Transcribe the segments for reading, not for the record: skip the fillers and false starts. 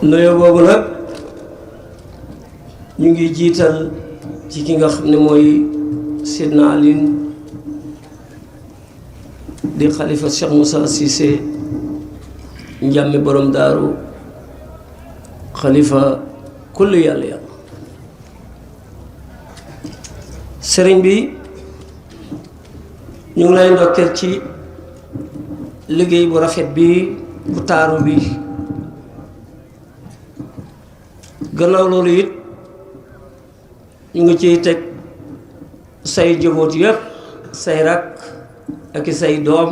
nuyoo boobu nag ñu ngi jiital ci ki nga xam ne mooy Seydina Alioune di xalifa Cheikh Moussa Cissé njàmmi borom daaru xalifa kullu yàlla yàlla sëriñ bi ñu ngi lay ndokkeel ci liggéey bu rafet bi bu taaru bi gannaaw loolu it ñu ngi ciy teg say jaboot yépp say rakk ak i say doom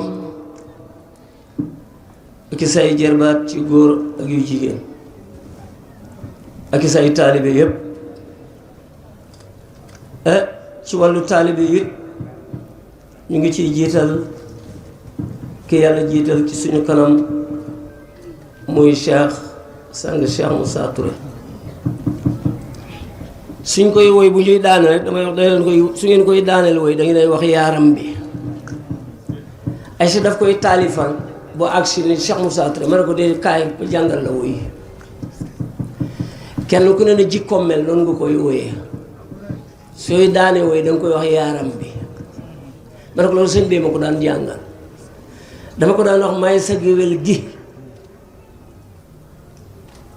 ak i say jerbaat ci góor ak yu jigéen ak i say taalibe yépp ci wàllu taalibe it ñu ngi ciy jiital ki yàlla jiital ci suñu kanam muy Cheikh sang Cheikh Moussa Touré suñ koy woy bu ñuy daane rek damay wax da leen koy su ngeen koy daaneel woy da ngeen wax yaaram bi ay si daf koy taalifan boo agsi ni Cheikh Moussa Touré ma ne ko dee kaay ma jàngal la woy kenn ku ne ne jikkoom mel noonu nga koy woyee sooy daane woy da nga koy wax yaaram bi ma ne ko loolu sëñ bee ma ko daan jàngal dama ko daan wax maay sa géwél gi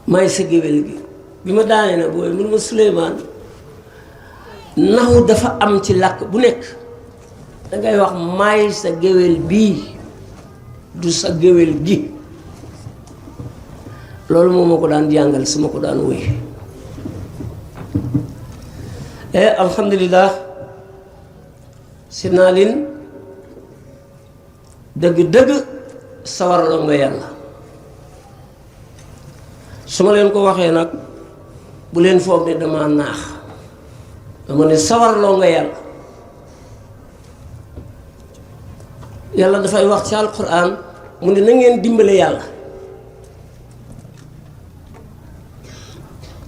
maay sa géwél gi bi ma daanee nag booy mun ma Souleymane naxu dafa am ci làkk bu nekk dangay wax maay sa géwél bii du sa géwél gi loolu moo ma ko daan jàngal su ma ko daan woy alhamdulilah si naa leen dëgg-dëgg sawarloo nga yàlla su ma leen ko waxee nag bu leen foog ne dama naax dama ne sawarloo nga yàlla yàlla dafay wax ci alquran mu ne na ngeen dimbale yàlla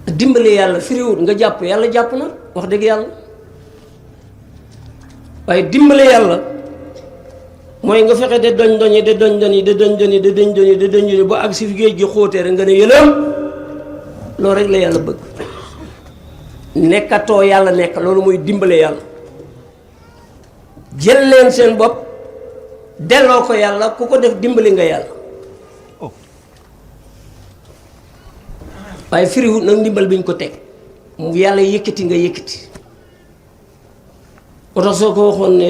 dimbale yàlla firiwut nga jàpp yàlla jàpp na wax dëgg yàlla waaye dimbale yàlla mooy nga fexe de doñ doñi de doñ doñi de doñ doñi de doñ doñi de doñ doñi ba ak si géej gi xóotee rek nga ne yëlam loolu rek la yàlla bëgg nekkatoo yàlla nekk loolu mooy dimbale yàlla jël leen seen bopp delloo ko yàlla ku ko def dimbali nga yàlla waaye firiwut nag ndimbal bi ñu ko teg mu yàlla yëkkati nga yëkkati moo tax soo ko waxoon ne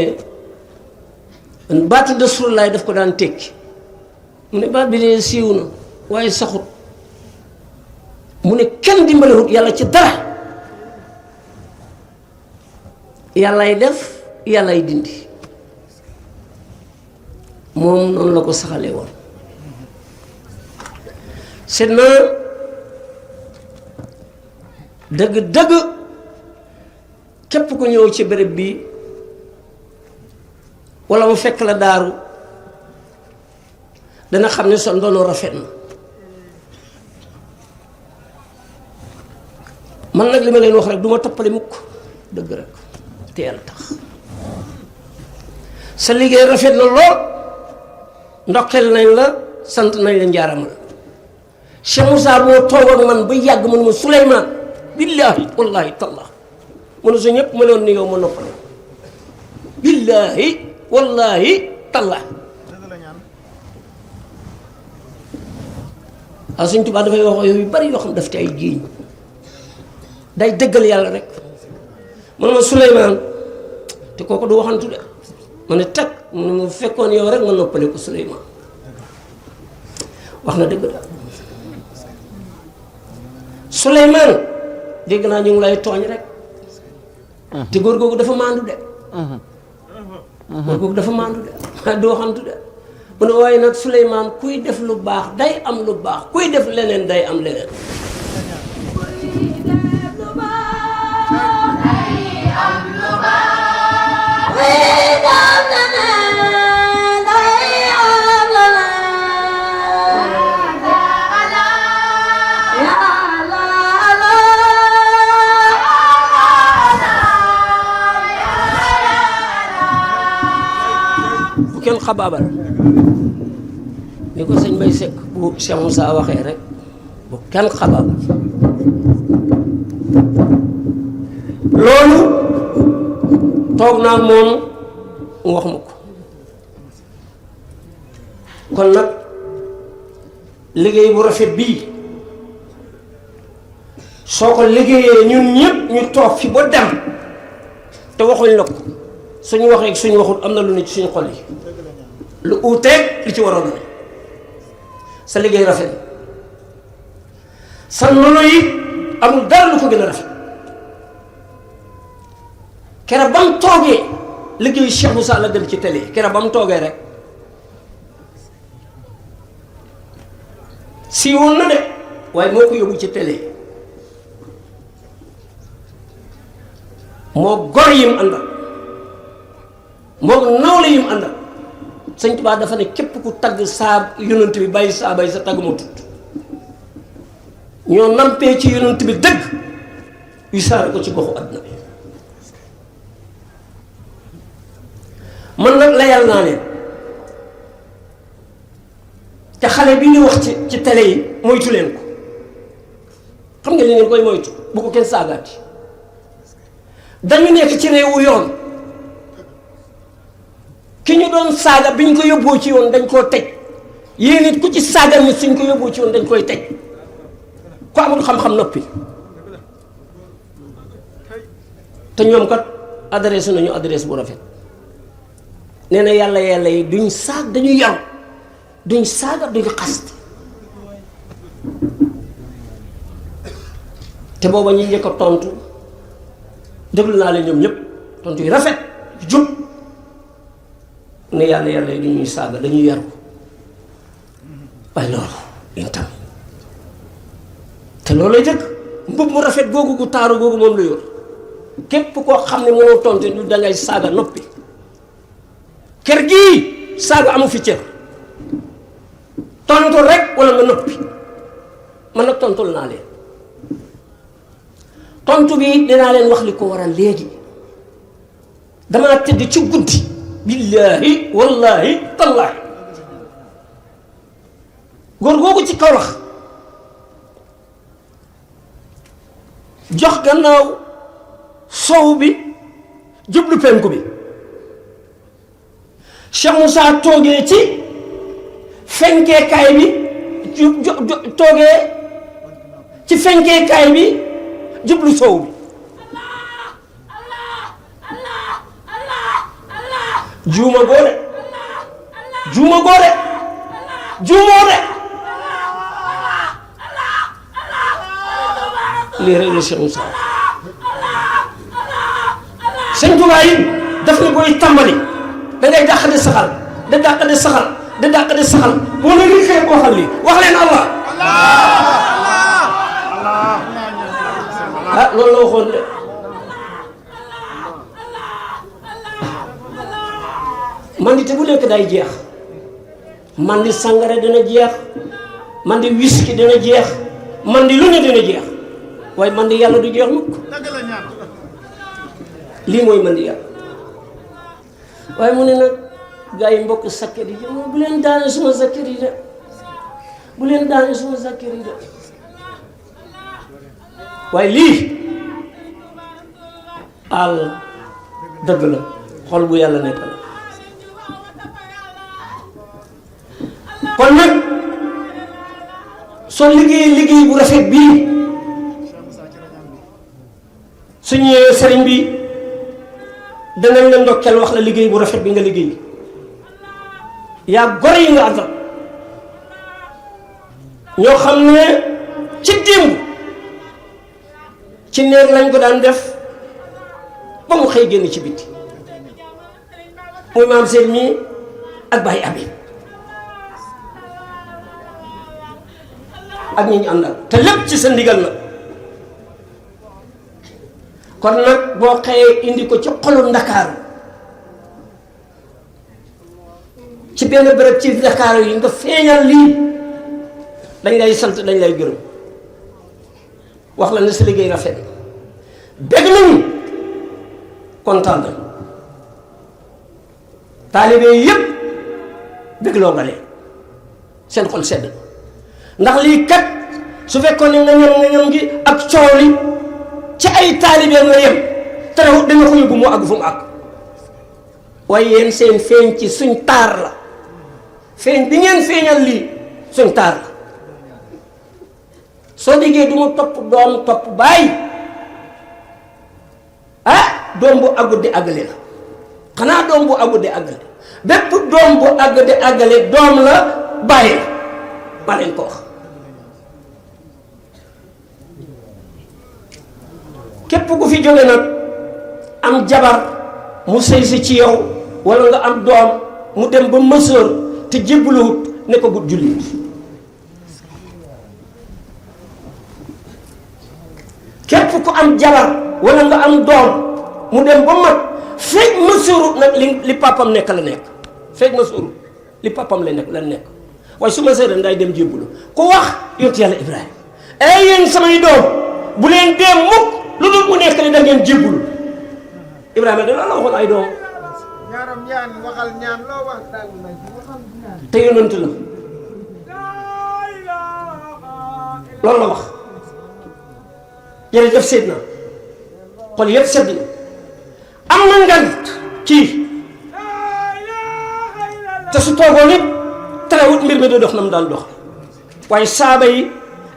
baatu Rasulullaay daf ko daan tekki mu ne baat bi de siiw na waaye saxut mu ne kenn dimbalewut yàlla ci dara yàllay def yàllay dindi moom noonu la ko saxalee woon seet na dëgg-dëgg képp ku ñëw ci béréb bi walla mu fekk la daaru dana xam ne sa ndono rafet na man nag li ma leen wax rek du ma toppale mukk dëgg rek te yàlla tax sa liggéey rafet na lool ndokkeel nañ la sant nañ la njaaramal Cheikh Moussa moo toog ak man ba yàgg mu ne ma Souleymane billaahi wallaahi tallaahi mu ne sa ñëpp ma loon ni yow ma noppal billaahi wallaahi tallaahi waaw Sëñ Tuubaa dafay wax yooyu bari yoo xam daf ci ay géeñ day dëggal yàlla rek mu ne ma Souleymane te kooku du waxantu de ma ne teg mu ne ma fekkoon yow rek nga noppale ko Souleymane wax na dëgg da Souleymane dégg naa ñu ngi lay tooñ rek te góor googu dafa maandu de góor googu dafa maandu de du waxantu de mu ne waaye nag Souleymane kuy def lu baax day am lu baax kuy def leneen day am leneen kenn xabaabal ni ko sëñ Bay Sekk bu Cheikh Moussa waxee rek bu kenn xabaaba loolu toog naa moom mu wax ma ko kon nag liggéey bu rafet bii soo ko liggéeyee ñun ñëpp ñu toog fi ba dem te waxuñ la ko suñu waxee ak suñu waxul am na lu ne ci suñu xol yi lu uuteeg li ci waroon ne sa liggéey rafet sa nono yi amul dara lu ko gën a rafet keroog ba mu toogee liggéeyu Cheikh Moussa la dem ci télé keroog ba mu toogee rek siiwoon na de waaye moo ko yóbbu ci télé moo gor yim àndal moo nawle yim àndal Sëñ Tuubaa dafa ne képp ku tagg saa yonent bi bàyyi saa bay sa tagg moo tudd ñoo nampee ci yonent bi dëgg yu saare ko ci goxu àdduna bi man nag layal naa leen te xale bi ñu wax ci télé yi moytu leen ko xam nga li ngeen koy moytu bu ko kenn saagaati dañu nekk ci réewu yoon ki ñu doon saaga bi ñu ko yóbboo ci yoon dañ koo tëj yéen it ku ci saaga nit suñ ko yóbboo ci yoon dañ koy tëj ku amul xam-xam noppi te ñoom kat adresse nañu adresse bu rafet nee na yàlla yi duñ saag dañu yaru duñ saaga duñ xast te booba ñi njëkk a tontu déglu naa leen ñoom ñëpp tontu yi rafet jub ne yàlla yi du ñuy saaga dañuy yaru waaye loolu yéen tam te loolu lay dëgg mbub mu rafet googu gu taaru googu moom la yor képp koo xam ne mënoo tontu du dangay saaga noppi kër gii saaga amu fi cër tontu rek wala nga noppi man nag tontul naa leen tontu bi dinaa leen wax li ko waral léegi damaa tëdd ci guddi billaahi wallaahi tallaahi góor googu ci Kawlax jox gannaaw sow bi jublu penku bi Cheikh Moussa toogee ci fenkeekaay bi toogee ci fenkeekaay bi jublu sow bi juuma góore juuma góore juumoo de lii rek la Cheikh Moussa Sëñ Tuubaa yi daf ne booy tàmbali dangay dàq di saxal da dàq di saxal da dàq di saxal boo ne lii xëy koo xam lii wax leen Allah ah loolu la waxoon de man di te bu nekk day jeex man di sangara dina jeex man di whisky dina jeex man di lu ne dina jeex waaye man di yàlla du jeex mukk lii mooy man di yàlla waaye mu ne nag gaa yi mbokk sakket yi bu leen daane suma sakket yi de bu leen daane suma sakket yi de waaye lii àll dëgg la xol bu yàlla nekk la kon nag soo liggéeyee liggéey bu rafet bii su ñëwee sëriñ bi danañ la ndokkeel wax la liggéey bu rafet bi nga liggéey yaa gor yi nga àndal ñoo xam ne ci démb ci néeg lañ ko daan def ba mu xëy génn ci biti muy maam seen mii ak Baye Abi ak ñi ñu àndal te lépp ci sa ndigal la kon nag boo xëyee indi ko ci xolu Ndakaaru ci benn bërëb ci Ndakaaru yi nga feeñal lii dañ lay sant dañ lay gërëm wax la ne sa liggéey rafet dégg nañu kontaan nañ taalibe yépp dégloo nga leen seen xol sedd ndax lii kat su fekkoon ne nga ñam gi ak coow li ci ay taalibeem la yem terewut dana ko yóbbu mu àgg fu mu àgg waaye yéen seen feeñ ci suñ taar la feeñ bi ngeen feeñal lii suñ taar la soo déggee du ma topp doom topp bàyyi doom bu àggut di àggale la xanaa doom bu àggut di àggale bépp doom bu àgg di àggale doom la bàyyi la ma leen ko wax képp ku fi jóge nag am jabar mu sëy si ci yow wala nga am doom mu dem ba mësoor te jébbaluwut ne ko bu jullit képp ku am jabar wala nga am doom mu dem ba mag fekk mësoorut nag li papam nekk la nekk fekk mësoorut li papam la nekk waaye su mësooree nday dem jébbalu ku wax yonent yàlla Ibrahima ay yéen samay doom bu leen dee mukk lu dul mu nekk ni da ngeen jébbalu Ibrahima de loolu la waxoon ay doom ñaan waxal ñaan loo wax te yonent la loolu la wax jërëjëf seet na xol yëpp sedd na am na ngant kii te su toogoon it terewut mbir mi du dox na mu daan dox waaye saaba yi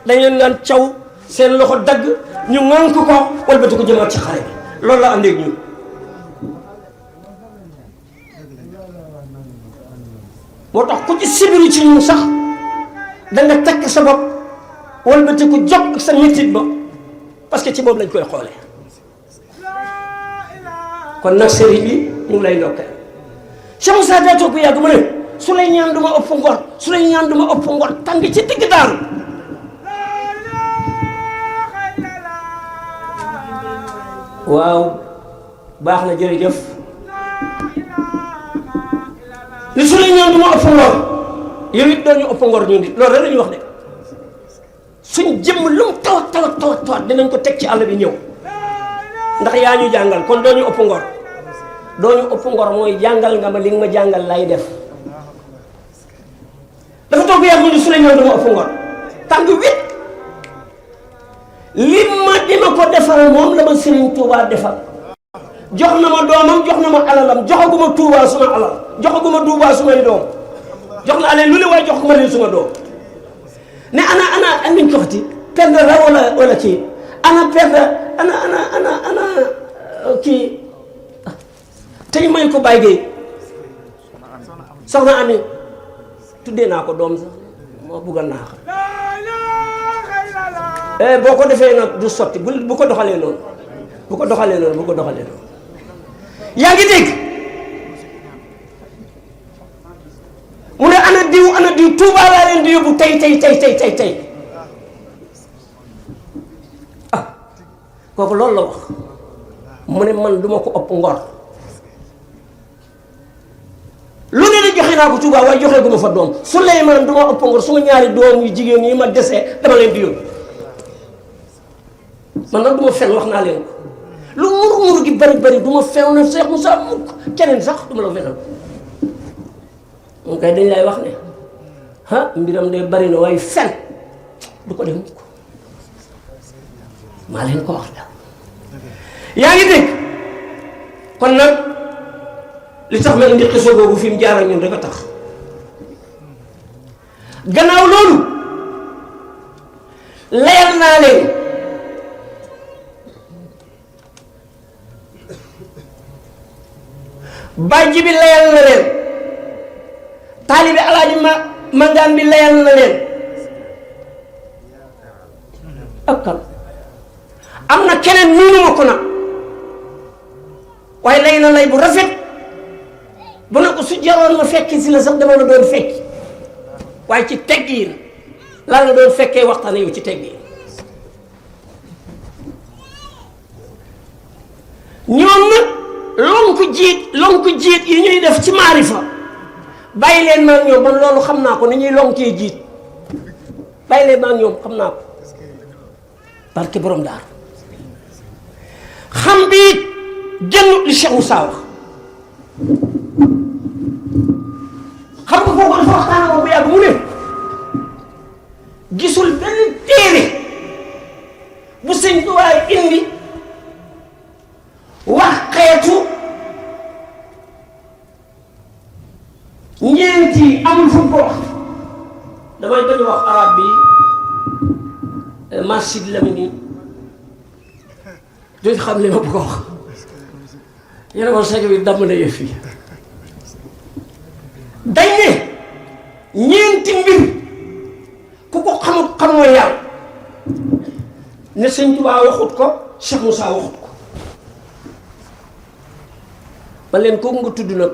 dañ leen daan caw seen loxo dagg ñu ŋànk ko walbati ko jëmaat ci xare bi loolu la àndeeg ñun moo tax ku ci sibiru ci ñun sax da nga tekk sa bopp walbati ko jóg ak sa métit ba parce que ci boobu lañ koy xoolee kon nag sëriñ bi ñu ngi lay ndokkee Cheikh Moussa daa toog bu yàgg mu ne su lay ñaan duma ëpp ngor su lay ñaan duma ëpp ngor tàng ci digg daal waaw baax na jërëjëf li su lay ñaan duma ëpp ngor yow it doo ñu ëpp ngor ñu nit loolu rek la ñuy wax de suñ jëmm lu mu tawat dinañ ko teg ci àll bi ñëw ndax yaa ñu jàngal kon doo ñu ëpp ngor doo ñu ëpp ngor mooy jàngal nga ma li nga ma jàngal lay def dafa toog yàgg mu ni su la ñëw dama ëpp ngor tàng wit li ma dima ko defal moom la ma Serigne Touba defal jox na ma doomam jox na ma alalam joxaguma Touba suma alal joxaguma Touba sumay doom jox na ale lu ne waaye jox ko ma leen suma doom ne ana nañ ko waxati perdre la wala kii ana perdre ana kii tey may ko bàyyi géey soxna Ami tuddee naa ko doom sax moo buggal naa xam boo ko defee nag du sotti bu ko doxalee noonu bu ko doxalee noonu yaa ngi dégg mu ne ana diw Tuuba laa leen di yóbbu tey kooku loolu la wax mu ne man duma ko ëpp ngor lu ne de joxe naa ko Tuuba waaye joxe gu ma fa doom Suleymaan duma ëpp ngor suma ñaari doom yu jigéen yi ma desee dama leen di yóbbu man nag duma fen wax naa leen ko lu muru gi bari duma feew na Cheikh Moussa mukk keneen sax duma la fenal moom kay dañ lay wax ne mbiram de bari na waaye fen du ko def mukk maa leen ko wax daal yaa ngi dégg kon nag li tax ma indi xiso boobu fi mu jaar ak ñun rek a tax gannaaw loolu layal naa leen bàjji bi layal na leen taalibi alaaji mangaan bi layal na leen ak kan am na keneen miinuma ko nag waaye lay na lay bu rafet bu ne ko su jaroon ma fekki si la sax dama la doon fekki waaye ci teggiin lan la doon fekkee waxtaan yow ci teggiin ñoom nag lonku jiit yi ñuy def ci maarifa bàyyi leen maag ñoom man loolu xam naa ko ni ñuy lonkee jiit bàyyi leen maag ñoom xam naa ko parce que borom daar xam bi génn li Cheikh Moussa wax xam nga foofu dafa waxtaan moom bu yàgg mu ne gisul benn téere amul fu mu ko wax damay bañ wax arab bi Massid Lamine duñ xam li ma bëgg a wax yéen a seg bi damm na yëf yi dañ ne ñeenti mbir ku ko xamut xamoo yàlla ne sëñ Tuubaa waxut ko Cheikh Moussa waxut ko man leen kooku nga tudd nag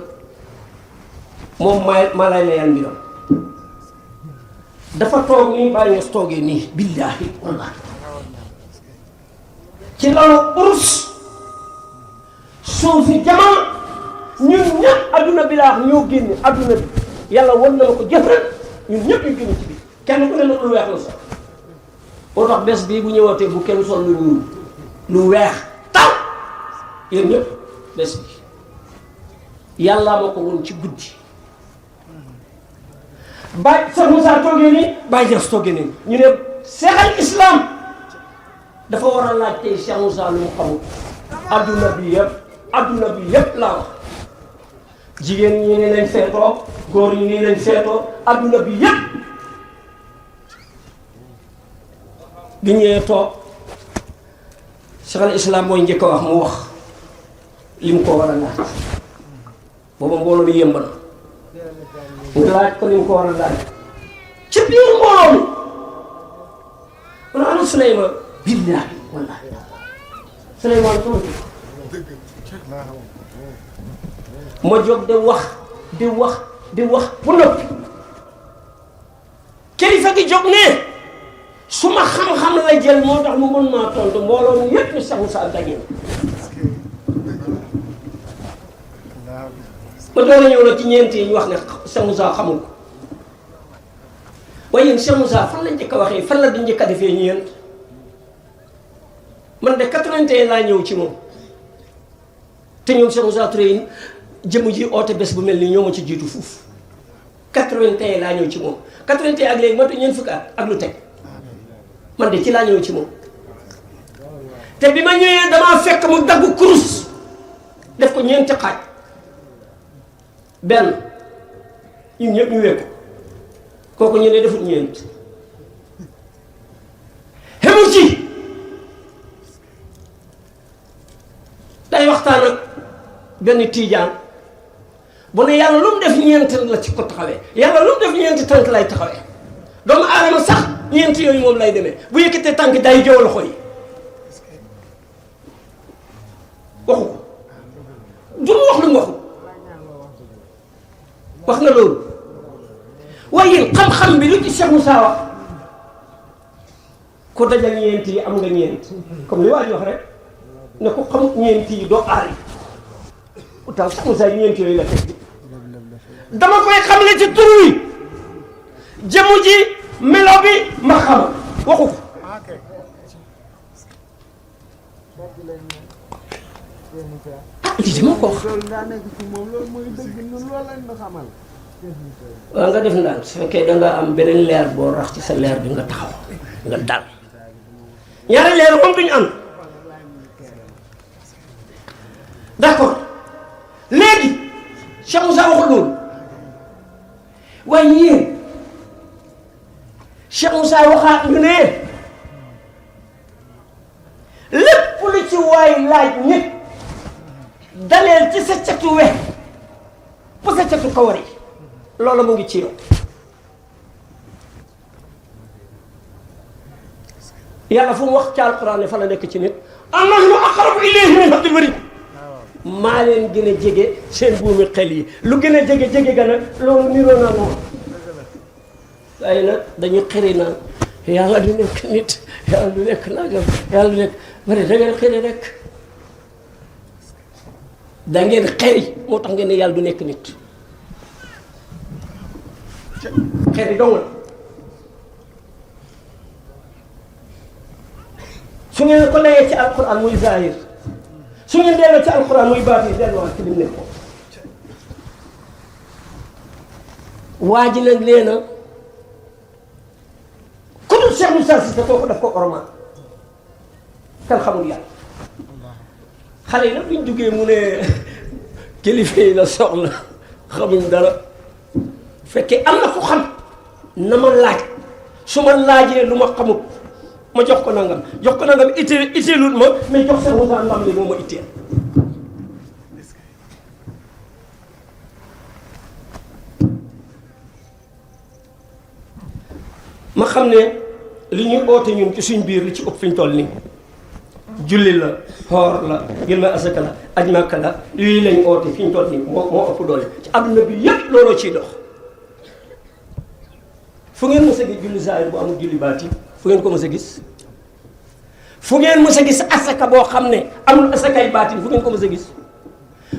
moom maa lay layal mbiram dafa toog nii bàyyi nga toogee nii billaahi wallaahi ci lalu urus suufi jamaa ñun ñëpp adduna bi laax ñoo génne adduna bi yàlla wan na ma ko jëf rek ñun ñëpp ñu génne ci biir kenn ku ne nag lu weex la sax moo tax bés bii bu ñëwatee bu kenn sol lu ñuul lu weex taw yéen ñëpp bés bi yàllaa ma ko woon ci guddi Baye Cheikh Moussa toogee nii Baye Niass toogee nii ñu ne Cheikh al Islam dafa war a laaj tey Cheikh Moussa lu mu xamul adduna bi yëpp laa wax jigéen ñi ne lañ feetoo góor ñi nii lañ feetoo adduna bi yëpp bi ñëwee toog Cheikh al Islam mooy njëkk a wax mu wax li mu ko war a laaj booba mbooloo mi yëmb na nga laaj ko li mu ko war a laaj ci biir mbooloo mi mu ne ana Souleymane billaahi wallaahi Souleymane tuuti ma jóg di wax bu noppi kilifa gi jóg ne su ma xam-xam la jël moo tax mu mën maa tontu mbooloo mi yépp ni Cheikh Moussa gañe ma door a ñëw nag ci ñeent yi ñu wax ne Cheikh Moussa xamul ko waaye yéen Cheikh Moussa fan la njëkk a waxee fan la di njëkk a defee ñeent man de 81 laa ñëw ci moom te ñoom Cheikh Moussa Touré yi jëmm ji oote bés bu mel ni ñoo ma ci jiitu fuuf 81 laa ñëw ci moom 81 ak léegi matu ñeent fukki at ak lu teg man de ci laa ñëw ci moom te bi ma ñëwee damaa fekk mu dagg kurus def ko ñeenti xaaj benn ñun ñëpp ñu wekku kooku ñu ne defut ñeent xemul ci day waxtaan ak benn tiijaan bu ne yàlla lu mu def ñeent la ci ko taxawee yàlla lu mu def ñeenti tànk lay taxawee doomu aadama sax ñeent yooyu moom lay demee bu yëkkatee tànk day jow loxo yi waxu ko du mu wax lu mu waxu wax na loolu waaye yéen xam-xam bi lu ci Cheikh Moussa wax ku dajal ñeent yi am nga ñeent comme li waa ji wax rek ne ku xam ñeent yi doo aar yi pourtant Cheikh Moussa ñeent yooyu la teg dama koy xamle ci tur wi jëmu ji melo bi ma xam waxu ko lii de moo ko wax waaw nga def ndànk su fekkee dangaa am beneen leer boo rax ci sa leer bi nga taxaw nga dal ñaari leer moom duñu am d'accord léegi Cheikh Moussa waxul loolu waaye yéen Cheikh Moussa waxaat ñu ne lépp lu ci waay laaj nit daleel ci sa catu we ba sa catu kawar yi loolu mu ngi ci yow yàlla fu mu wax ci alquran ne fa la nekk ci nit nahnu aqrabu ilayhi min hablil warid maa leen gën a jege seen buumi xel yi lu gën a jege jege ga nag loolu niroo naa moom waaye nag dañu xëri naan yàlla du nekk nit yàlla du nekk nagam yàlla du nekk bari da ngeen xëri rek da ngeen xëri moo tax ngeen ne yàlla du nekk nit xëri dong la su ngeen ko layee ci alquran muy zahir su ngeen delloo ci alquran muy baatin delluwaat ci lim nekkoon waa ji nag nee na ku dul Cheikh Moussa Cissé kooku daf ko ormal kan xamul yàlla xale yi nag buñ duggee mu ne kilifa yi la soxla xamuñ dara fekkee am na ko xam na ma laaj su ma laajee lu ma xamut ma jox ko nangam itteelul ma mais jox sa Moussa Ndam li moo ma itteel. ma xam ne li ñuy oote ñun ci suñ biir li ci ëpp fi ñu toll nii julli la xoor la génn asaka la aj Makka la lii lañ oote fi ñu toll nii moo ëpp doole ci àdduna bi yépp looloo ciy dox. fu ngeen mës a gis julli zaahir bu amul julli baati fu ngeen ko mës a gis fu ngeen mës a gis asaka boo xam ne amul asakay baatin fu ngeen ko mës a gis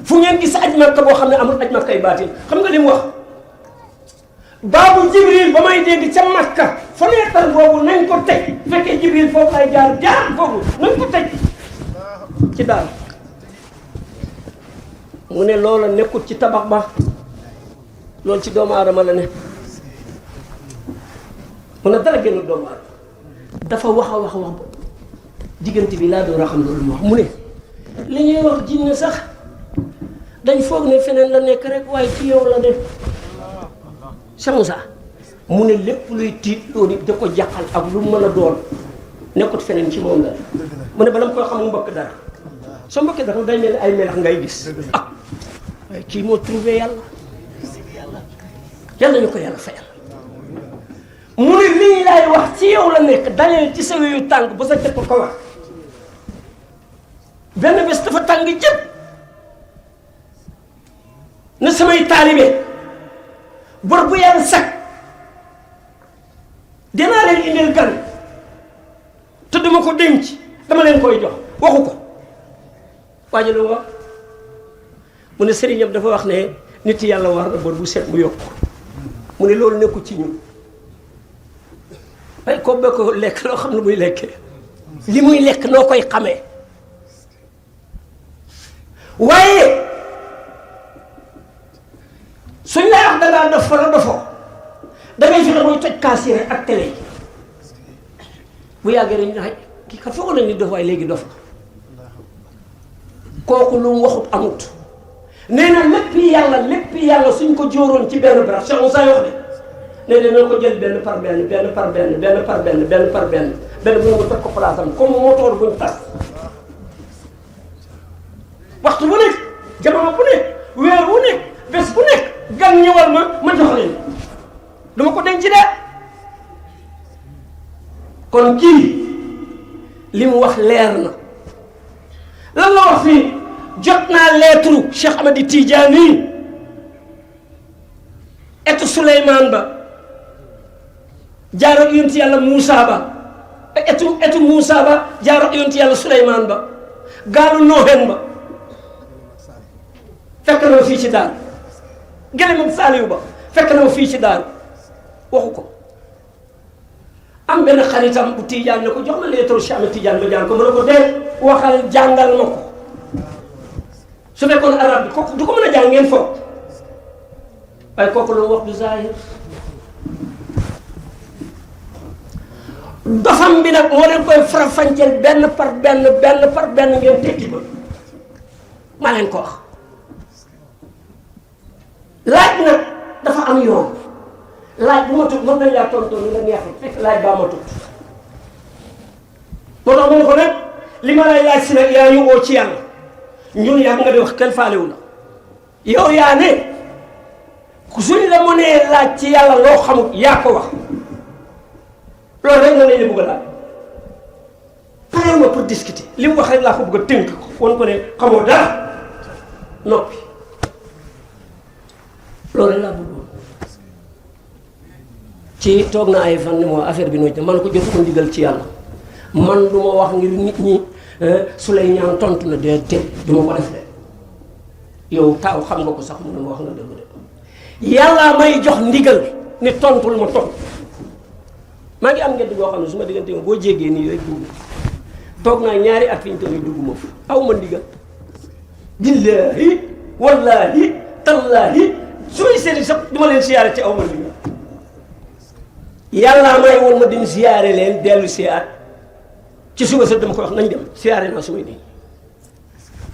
fu ngeen gis aj Makka boo xam ne amul aj Makkay baatin xam nga li mu wax baabu Jibril ba may dégg ca Makka fenêtre boobu nañ ko teg fekkee Jibril foofu lay jaar foofu nañ ko teg ci daal mu ne loola nekkul ci tabax ba loolu ci doomu aadama la ne mu ne dara génnul doomu aadama dafa wax a wax diggante bi laa door a xam loolu mu wax mu ne li ñuy wax jinne sax dañ foog ne feneen la nekk rek waaye ci yow la ne Cheikh Moussa mu ne lépp luy tiit loolu da ko jàqal ak lu mën a doon nekkut feneen ci moom la mu ne bala mu koy xam mu mbokk dara soo mbokkee dara day mel ni ay melax ngay gis ah waaye kii moo trouvé yàlla ñu ko yàlla fayal mu ne lii laay wax ci yow la nekk dalee ci sa yu tàng ba sa jëpp ko wax benn bés dafa tàng jëpp na samay taalibe bor bu yàlla sakk dinaa leen indil gan te dama ko denc dama leen koy jox waxu ko waaye lu wax mu ne sëriñam dafa wax ne nit yàlla war na bor bu set mu yokk mu ne loolu nekkul ci ñun waaye ko ba ko lekk loo xam ne muy lekkee li muy lekk noo koy xamee waaye suñ lay wax dangaa dof fa la dofoo dangay fexe muy toj kaas yi rek ak télé yi bu yàggee rek ñu ne kii kat foog nañ ni dof waaye léegi dof la kooku lu mu waxut amut nee na lépp yàlla suñ ko jóoroon ci benn barab Cheikh Moussa wax de nee na ko jël benn par benn bu nga teg ko place am comme motoor buñ tas waxtu bu nekk jamono bu nekk weer bu nekk bés bu nekk gan ñëwal ma jox leen dama ko denc de kon kii li mu wax leer na lan la wax fii jot naa lettre Cheikh Ahmadi Tidiane etu Souleymane ba jaar ak yonti yàlla Moussa ba etu Moussa ba jaar ak yonti yàlla Souleymane ba gaalu Noohen ba fekk na ma fii ci daal gëlëm Saaliw ba fekk na ma fii ci daal waxu ko am benn xaritam bu Tidiane ne ko jox ma lettre Cheikh Ahmad Tidiane ba jàng ko mën a ko dee waxal jàngal ma ko su fekkoon arab bi kooku du ko mën a jàng ngeen foog waaye kooku lu wax du zahir dofam bi nag moo leen koy farafanceel benn par benn ngeen tekki ba maa leen ko wax laaj nag dafa am yoon laaj bu ma tut mën nañ laa tontu ni nga neexul fekk laaj baa ma tut moo tax mu ne ko nag li ma lay laaj si nag yaa ñu oo ci yàlla ñun yàgg nga di wax kenn faalewu la yow yaa ne suñ la mënee laaj ci yàlla loo xamut yaa ko wax loolu rek nga lañ la bëgg a laaj pare ma pour discuter li mu wax rek laa ko bëgg a tënk ko wan ko ne xamoo dara noppi loolu rek laa bëggoon ci toog na ay fan ni moo affaire bi noonu man ko jotu ko ndigal ci yàlla man du ma wax ngir nit ñi su lay ñaan tontu la dee te du ma ko def de yow taaw xam nga ko sax mu ne ma wax na dëgg de yàlla may jox ndigal ni tontul ma tontu maa ngi am ngedd boo xam ne su ma diggante ma boo jéggee nii rek dugg toog naa ñaari at fi ñu toog nii dugg ma fa aw ma ndigal billaahi wallaahi tallaahi su may seeti sax du ma leen siyaare te aw ma ndigal yàlla may woon ma dem siyaare leen dellu siyaar ci suba sax dama ko wax nañ dem siyaare naa su may nii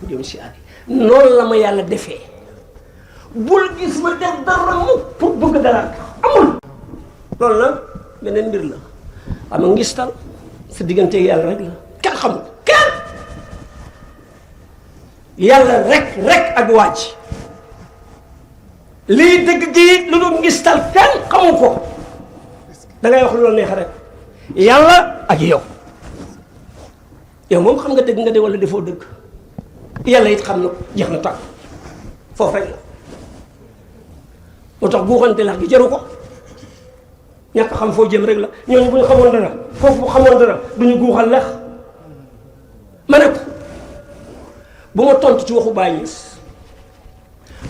mu dem siyaare noonu la ma yàlla defee bul gis ma def dara mu pour bëgg dara amul. loolu nag beneen mbir la xam nga ngistal sa diggante yàlla rek la kenn xamul kenn yàlla rek ak waaj lii dëgg gi lu dul ngistal kenn xamu ko da ngay wax lu la neex rek yàlla ak yow moom xam nga dëgg nga de wala defoo dëgg yàlla it xam na jeex na tàkk foofu rek la moo tax guuxante lax gi jaru ko ñàkk xam foo jëm rek la ñooñu bu ñu xamoon dara foofu bu xamoon dara du ñu guuxal lex ma ne ko bu ma tontu ci waxu Baye Niass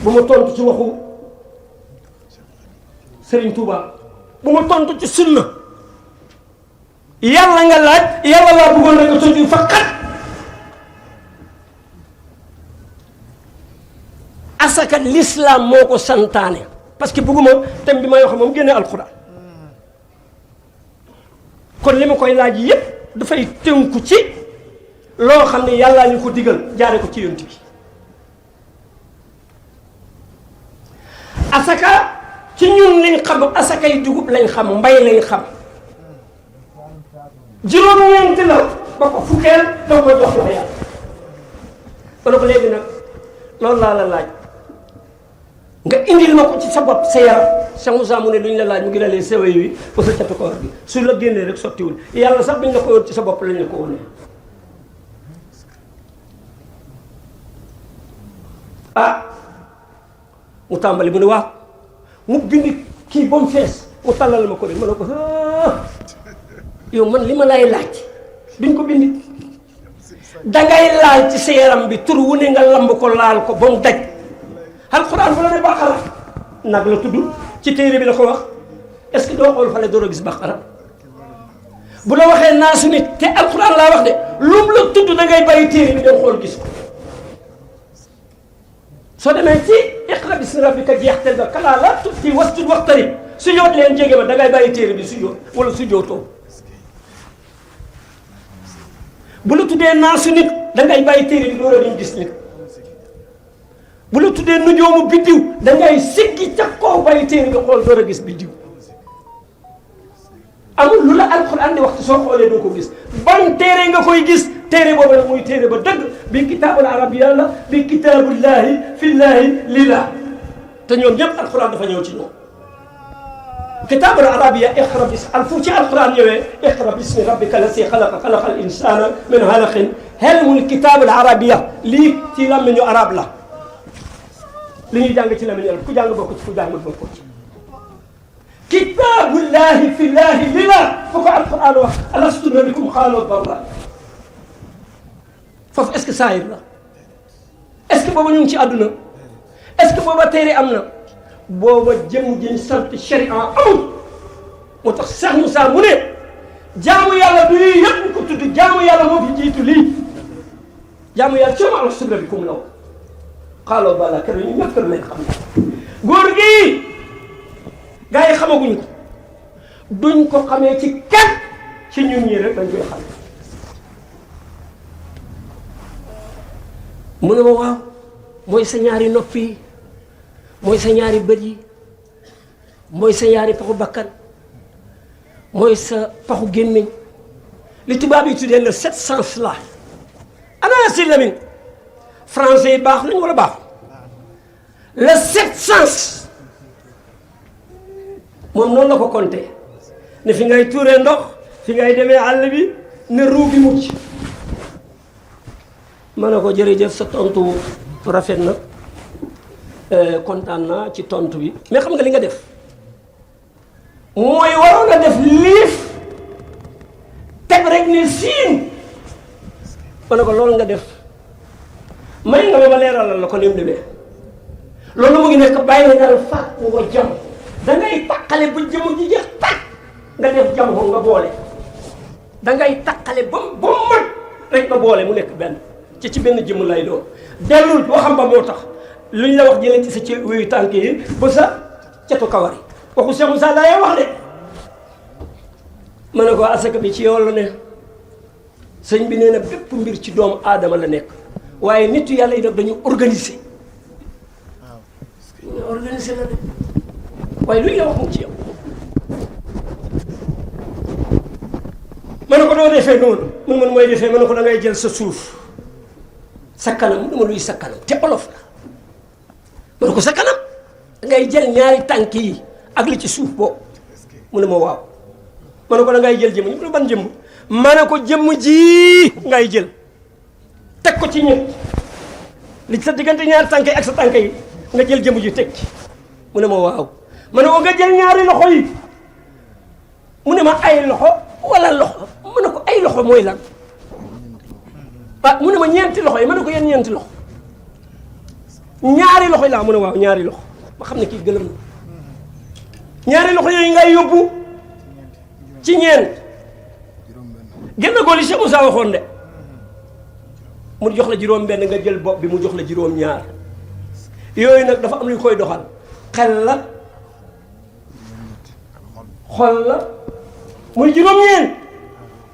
bu ma tontu ci waxu Serigne Touba bu ma tontu ci sunna yàlla nga laaj yàlla laa bëggoon rek nga tontu faqat asaka l'islam moo ko santaane parce que bëgguma thème bi may wax moom génne alxuraan kon li ma koy laaj yépp dafay tënku ci loo xam ne yàllaa ñu ko digal jaare ko ci yonent bi asaka ci ñun lañ xam asakay dugub lañ xam mbay lañ xam juróom-ñeenti la ba ko fukkeel doo ko jox la yàlla wala ko léegi nag loolu laa la laaj nga indil ma ko ci sa bopp sa yaram Cheikh Moussa mu ne lu ñu la laaj mu ngi la lee sewee yi ba sa catu koor bi su la génnee rek sottiwul yàlla sax biñ la ko yoon ci sa bopp lañ la ko wone mu tàmbali mu ne waaw mu bind kii ba mu fees mu tàllal ma ko rek ma ne ko yow man li ma lay laaj duñ ko bind dangay laal ci sa yaram bi tur wu ne nga lamb ko laal ko ba mu daj alxuraan bu la ne baqara nag la tudd ci téere bi la ko wax est-ce que doo xool fale door a gis baqara bu la waxee naasu nit te alxuraan laa wax de lu mu la tudd da ngay bàyyi téere bi dem xool gis ko soo demee ci iqra bismi rabbika jeextel ba kalaa la tuuti wasjud waqtarib su yoot leen jege ma da ngay bàyyi téere bi su yoot wala su jootoo bu la tuddee naasu nit da ngay bàyyi téere bi door a dem gis nit bu la tuddee nujoomu biddiw da ngay siggi ca kaw bàyyi téere bi xool door a gis biddiw amul lu la alquran di wax te soo xoolee doo ko gis ban téere nga koy gis téere boobu nag muy téere ba dëgg bi kitaabul arabiyya la bi kitaabullahi fillahi lillah te ñoom ñëpp alquran dafa ñëw ci ñoom kitaabul arabiyya iqra bis alfu ci alquran ñëwee iqra bismi rabbika lasi xalaqa xalaqal insana min halaqin helmul kitaabul arabiyya lii ci làmmiñu arab la li ñuy jàng ci làmmiñu arab ku jàng bokk ci ku jàng bokk ci kitaabullahi fillahi lillah fu ko alquran wax alastu rabbikum qaalu bala foofu est-ce que saayir la est-ce que booba ñu ngi ci àdduna est-ce que booba téere am na booba jëm jën sant sharia amul moo tax Cheikh Moussa mu ne jaamu yàlla du lii yëpp ñu ko tudd jaamu yàlla moo fi jiitu lii jaamu yàlla ci ma alastu rabbikum law qaalu bala kër ñu ñëpp kër lañ xam ne góor gi gaa yi xamaguñ ko duñ ko xamee ci kenn ci ñun ñii rek dañ koy xam mu ne ma waaw mooy sa ñaari nopp yi mooy sa ñaari bët yi mooy sa ñaari paxu bakkan mooy sa paxu gémmiñ li tubaab yi tuddee le sept sens là ana si Lamine français yi baax nañ wala baax le sept sens moom noonu la ko compté ne fi ngay tuuree ndox fi ngay demee àll bi ne ruu bi mucc ma ne ko jërëjëf sa tontu rafet na kontaan naa ci tontu bi mais xam nga li nga def mooy waroon a def liif teg rek ne siin ma ne ko loolu nga def may nga ma leeralal la ko ni mu demee loolu mu ngi nekk bàyyi nga fàq nga jam da ngay taqale ba jëmu ji jeex tàkk nga def jam ko nga boole da ngay taqale ba mu mat rek nga boole mu nekk benn ci benn jëmm lay doon dellul waxam ba moo tax luñ la wax jëlee ci sa ci wéyu tànk yi ba sa cetu kawar yi waxu Cheikh Moussa laa wax de ma ne ko asaka bi ci yow la ne sëñ bi nee na bépp mbir ci doomu aadama la nekk waaye nitu yàlla yi nag dañu organiser mu ne organisé la de waaye luy la wax mu ci yow ma ne ko doo defee noonu mun man mooy defee ma ne ko da ngay jël sa suuf sa kanam mu ne ma luy sa kanam te olof la ma ne ko sa kanam da ngay jël ñaari tànk yi ak li ci suuf boobu mu ne ma waaw ma ne ko da ngay jël jëmm ñu mu ne ban jëmm ma ne ko jëmm ji ngay jël teg ko ci ñett li sa diggante ñaari tànk yi ak sa tànk yi nga jël jëmm ji teg ci mu ne ma waaw ma ne ko nga jël ñaari loxo yi mu ne ma ay loxo wala loxo mu ne ko ay loxo mooy lan ah mu ne ma ñeenti loxo yi ma ne ko yéen ñeenti loxo ñaari loxo yi laa mu ne waaw ñaari loxo ma xam ne kii gëlëm na ñaari loxo yooyu ngay yóbbu ci ñeent génn góor li Cheikh Moussa waxoon de mu jox la juróom benn nga jël bopp bi mu jox la juróom ñaar yooyu nag dafa am lu koy doxal xel la xol la muy juróom-ñeent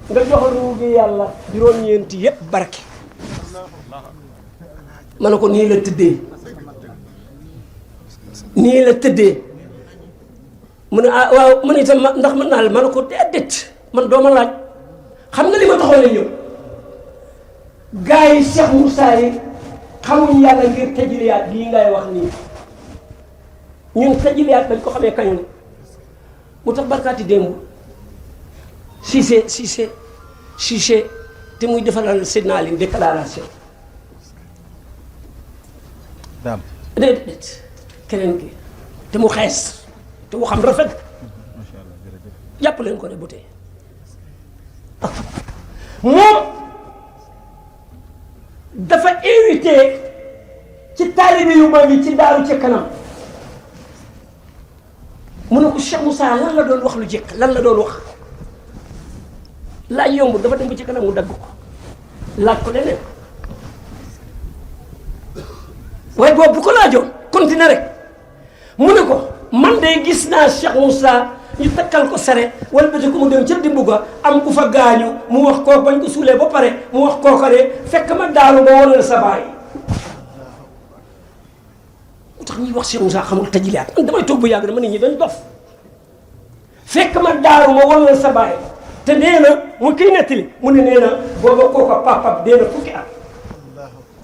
nga jox ruugi yàlla juróom-ñeenti yépp barke ma ne ko nii la tëddee nii la tëddee mu ne ah waaw man itam ndax mën naa la ma ne ko déedéet man dooma laaj xam nga li ma taxoon la ñëw gars yi Cheikh Moussa yi xamuñ yàlla ngir tajiliyaat gii ngay wax nii ñun tajiliyaat dañ ko xamee kañ la mu tax barkaati démb Cissé te muy defalal Seydina Ali déclaration daam déedéet keneen ki te mu xees te mu xam rafet jàpp leen ko de bu tee moom dafa invité ci taalibe yu mag yi ci daaru ca kanam mu ne ko Cheikh Moussa lan la doon wax lu jëkk lan la doon wax laaj yomb dafa dem ba ci kanam mu dagg ko laaj ko leneen waaye boobu bu ko laajoon continuer rek mu ne ko man de gis naa Cheikh Moussa ñu takkal ko sare wala bati ko mu dem ca dimbu ga am ku fa gaañu mu wax koo bañ ko suulee ba pare mu wax kooka de fekk ma daalu ba wonal sa baay mu tax ñuy wax Cheikh Moussa xamul tajiliyaat man damay toog bu yàgg dama nit ñi dañ dof fekk ma daalu ma wonal sa baay te nee na mu kiy nettali mu ne nee na booba kooka papap dee na fukki at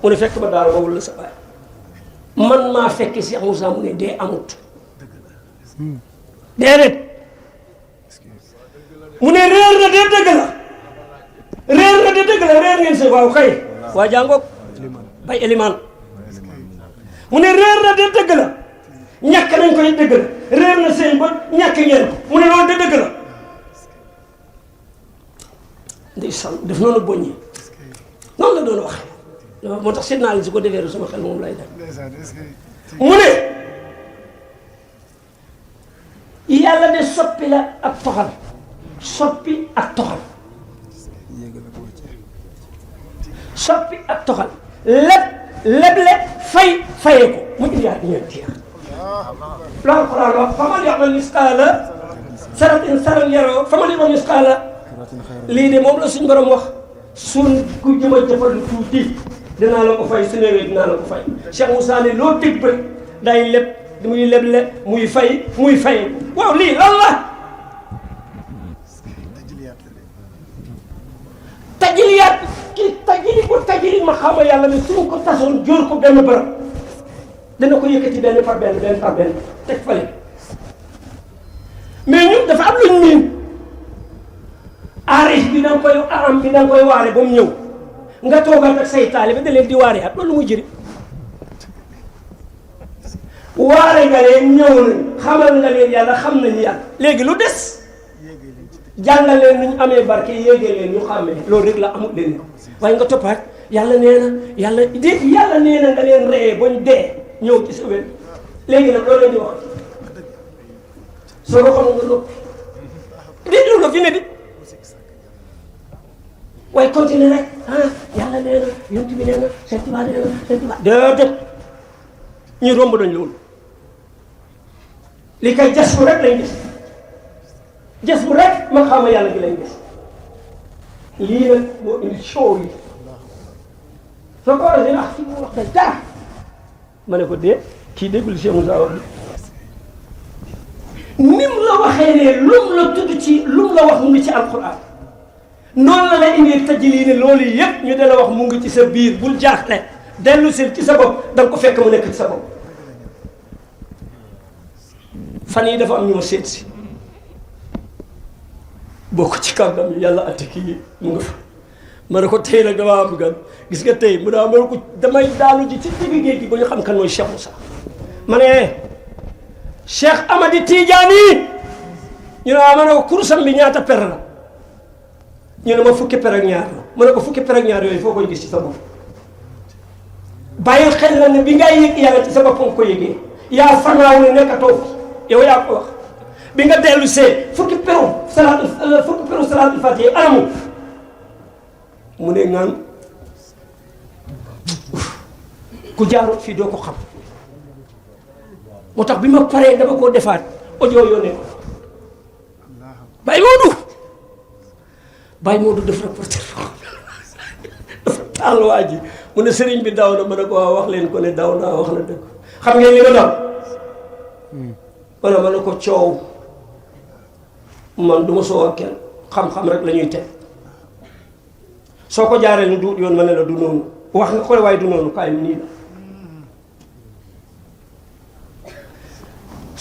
mu ne fekk ma daalu ma wonal sa baay man maa fekk Cheikh Moussa mu ne dee amut déedéet mu ne réer na de dëgg la réer na de dëgg la réer ngeen si waaw kay waa jàngoog bay elimaan mu ne réer na de dëgg la ñàkk nañ koy dëgg la réer na seen ba ñàkk ngeen ko mu ne loolu de dëgg la ndeysaan def noonu boññi noonu la doon wax moo tax seet naa li su ko defee sama xel moom lay def mu ne yàlla de soppi la ak toxal soppi ak toxal soppi ak toxal leble fayee ko mu indiwaat ñeenti yar loolu Alxuraan wax faman ya'mal misqaala zarratin xayran yarahu faman ya'mal misqaala lii de moom la suñ borom wax suñ ku jëm a jëfal lu tuuti dinaa la ko fay su néewee dinaa la ko fay Cheikh Moussa ne loo tëj bët day leb muy leble muy fay waaw lii lan la tajiliyaat ki tajili ma xama yàlla ne suñ ko tasoon jóor ko benn bërëb dana ko yëkkati benn par benn teg fale mais ñun dafa am luñ miin aarif bi danga koy aram bi danga koy waare ba mu ñëw nga toogal ak say taalibe da leen di waare at loolu muy jëriñ waare nga leen ñëw nañ xamal nga leen yàlla xam nañu yàlla léegi lu des jàngal leen nu ñu amee barke yéegee leen ñu xàmmee loolu rek la amul leen waaye nga toppaat yàlla nee na yàlla nee na nga leen reyee bañ dee ñëw ci sa wet léegi nag loolu leen di wax soo ko xam nga noppi déet loolu la fi ne di waaye continuer rek yàlla nee na yonent bi nee na Sëñ Tuubaa nee na Sëñ Tuubaa déedéet ñu romb nañ loolu li kay jas bu rek lañ gis ma xama yàlla gi lañ gis lii nag moo indi show yi soo ko waxee fi mu wax da dara ma ne ko dee kii déggul Cheikh Moussa wax nim la waxee ne lum la tudd ci lum la wax mu ngi ci alquran noonu la la indi tajli ne loolu yëpp ñu dala wax mu ngi ci sa biir bul jaaxle dellu si ci sa bopp da nga ko fekk mu nekk ci sa bopp. fan yi dafa am ñu ma seet si bokk ci kàngam yi yàlla atte kii mu nga fa ma ne ko tey nag damaa bëgg gis nga tey mu daa ma ne ko damay daanu ji ci digg géej gi ba ñu xam kan mooy Cheikh Moussa ma ne Cheikh Amady Tidiane ñu ne ma ne ko kurusam bi ñaata per la ñu ne ma fukki per ak ñaar la ma ne ko fukki per ak ñaar yooyu foo koy gis ci sa bopp bàyyi xel la ne bi ngay yëg yàlla ci sa bopp nga ko yëgee yaa fanaaw ne nekkatoo fi yow yaa ko wax bi nga dellu see fukki peru salaatul fatiha anamu mu ne ngaan ku jaarut fii doo ko xam moo tax bi ma paree dama koo defaat audio yónnee ko Baye Modou def reporter dafa taal waa ji mu ne sëriñ bi daw na ma ne ko waaw wax leen ko ne daw naa wax na dëgg xam ngeen li nga daw wala ma ne ko coow man du ma soo ak kenn xam-xam rek la ñuy teg soo ko jaaree lu du yoon ma ne la du noonu wax nga ko waaye du noonu kaay nii la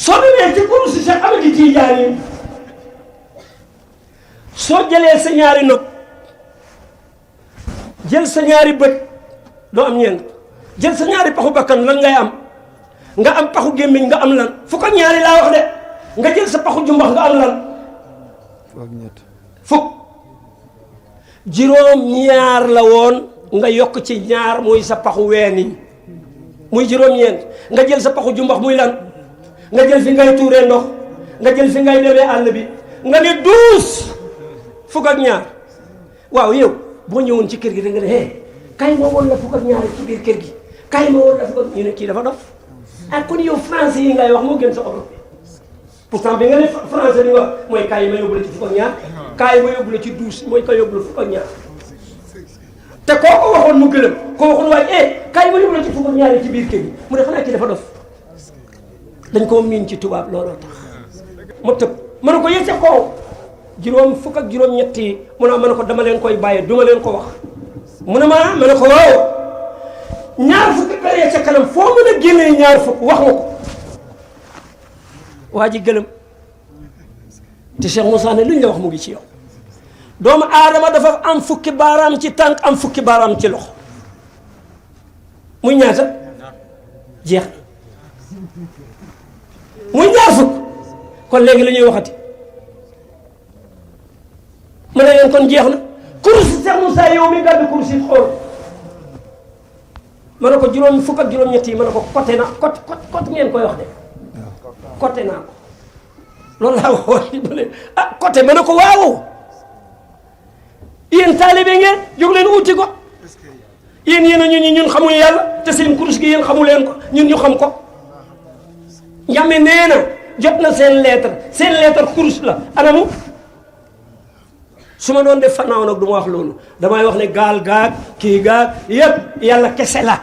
soo demee ci kuréel si Cheikh Amady Tidiane soo jëlee sa ñaari nopp jël sa ñaari bët doo am ñeent jël sa ñaari paxu bakkan lan ngay am nga am paxu gémmiñ nga am lan fu ko ñaari laa wax de nga jël sa paxu jumbax nga am lan fukk juróom ñaar la woon nga yokk ci ñaar muy sa paxu ween yi muy juróom-ñeent nga jël sa paxu jumbax muy lan nga jël fi ngay tuuree ndox nga jël fi ngay demee àll bi nga ne 12 fukk ak ñaar waaw yow boo ñëwoon ci kër gi da nga ne hé kay ma woon la fukk ak ñaar ci biir kër gi kay ma woon la fukk ak ñu ne kii dafa dof ak kon yow français yi ngay wax moo gën sa Europe pourtant bi nga ne français li wax mooy kay ma yóbbu la ci fukk ak ñaar kay ma yóbbu la ci 12 mooy kay yóbbu la fukk ak ñaar te koo ko waxoon mu gëlëm koo waxoon waaye kay ma yóbbu la ci fukk ak ñaar ci biir kër gi mu ne xanaa kii dafa dof dañ koo miin ci tubaab looloo tax ma tëb ma ne ko yëg ca kaw juróom fukk ak juróom-ñett yi mu ne ma ne ko dama leen koy bàyyee duma leen ko wax mu ne ma ne ko waaw ñaar fukki peree ca kanam foo mën a génnee ñaar fukk wax nga ko waa ji gëlëm te Cheikh Moussa ne lu ñu la wax mu ngi ci yow doomu aadama dafa am fukki baaraam ci tànk am fukki baaraam ci loxo muy ñaata jeex muy ñaar fukk kon léegi la ñuy waxati ma ne leen kon jeex na kursi Cheikh Moussa yow mi gàddu kursi xool ma ne ko juróom fukk ak juróom-ñett yi ma ne ko côté na côté ngeen koy wax de côté naa ko loolu laa waxoon ma ne ah côté ma ne ko waaw yéen taalibe ngeen jóg leen uti ko yéen yéen a ñun xamuñu yàlla te seen kurus gi yéen xamu leen ko ñun ñu xam ko Njame nee na jot na seen lettre kurus la anamu su ma doon def fanaaw nag du ma wax loolu damay wax ne gaal gaag kii gaag yëpp yàlla kese la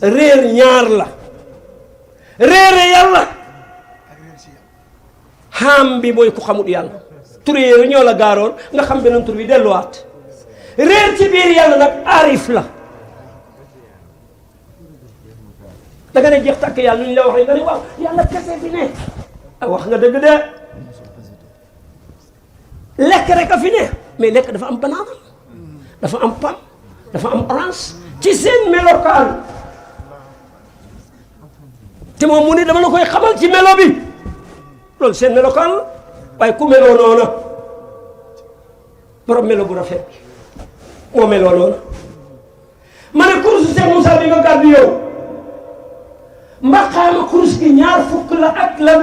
réer ñaar la réere yàlla xam bi mooy ku xamut yàlla tur yéeru ñoo la gaaroon nga xam beneen tur bi delluwaat réer ci biir yàlla nag arif la da nga ne jeex tàkk yàlla lu ñu la wax rek nga ne waaw yàlla kese bi ne wax nga dëgg de lekk rek a fi ne mais lekk dafa am banaana dafa am pam dafa am orange ci seen melokaan te moom mu ne dama la koy xamal ci melo bi loolu seen melokaan la waaye ku meloo noona borom melo bu rafet moo meloo noona ma ne kurus Cheikh Moussa bi nga gàddu yow mbaxaama kurus gi ñaar fukk la ak lan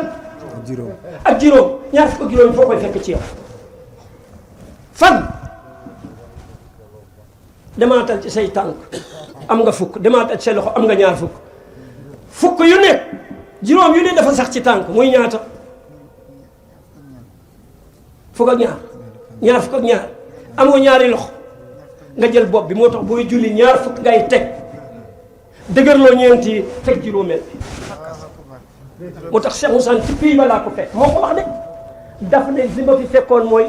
ak juróom ñaar fukk ak juróom foo koy fekk ci yow fan demaatal ci say tànk am nga fukk demaatal ci say loxo am nga ñaar fukk fukk yu nekk juróom yu ne dafa sax ci tànk muy ñaata fukk ak ñaar fukk ak ñaar amoo ñaari loxo nga jël bopp bi moo tax booy julli ñaar fukk ngay teg dëgërloo ñeenti teg juróomeel bi moo tax Cheikh Moussa ci pays ba laa ko fekk moo ko wax de daf ne li ma fi fekkoon mooy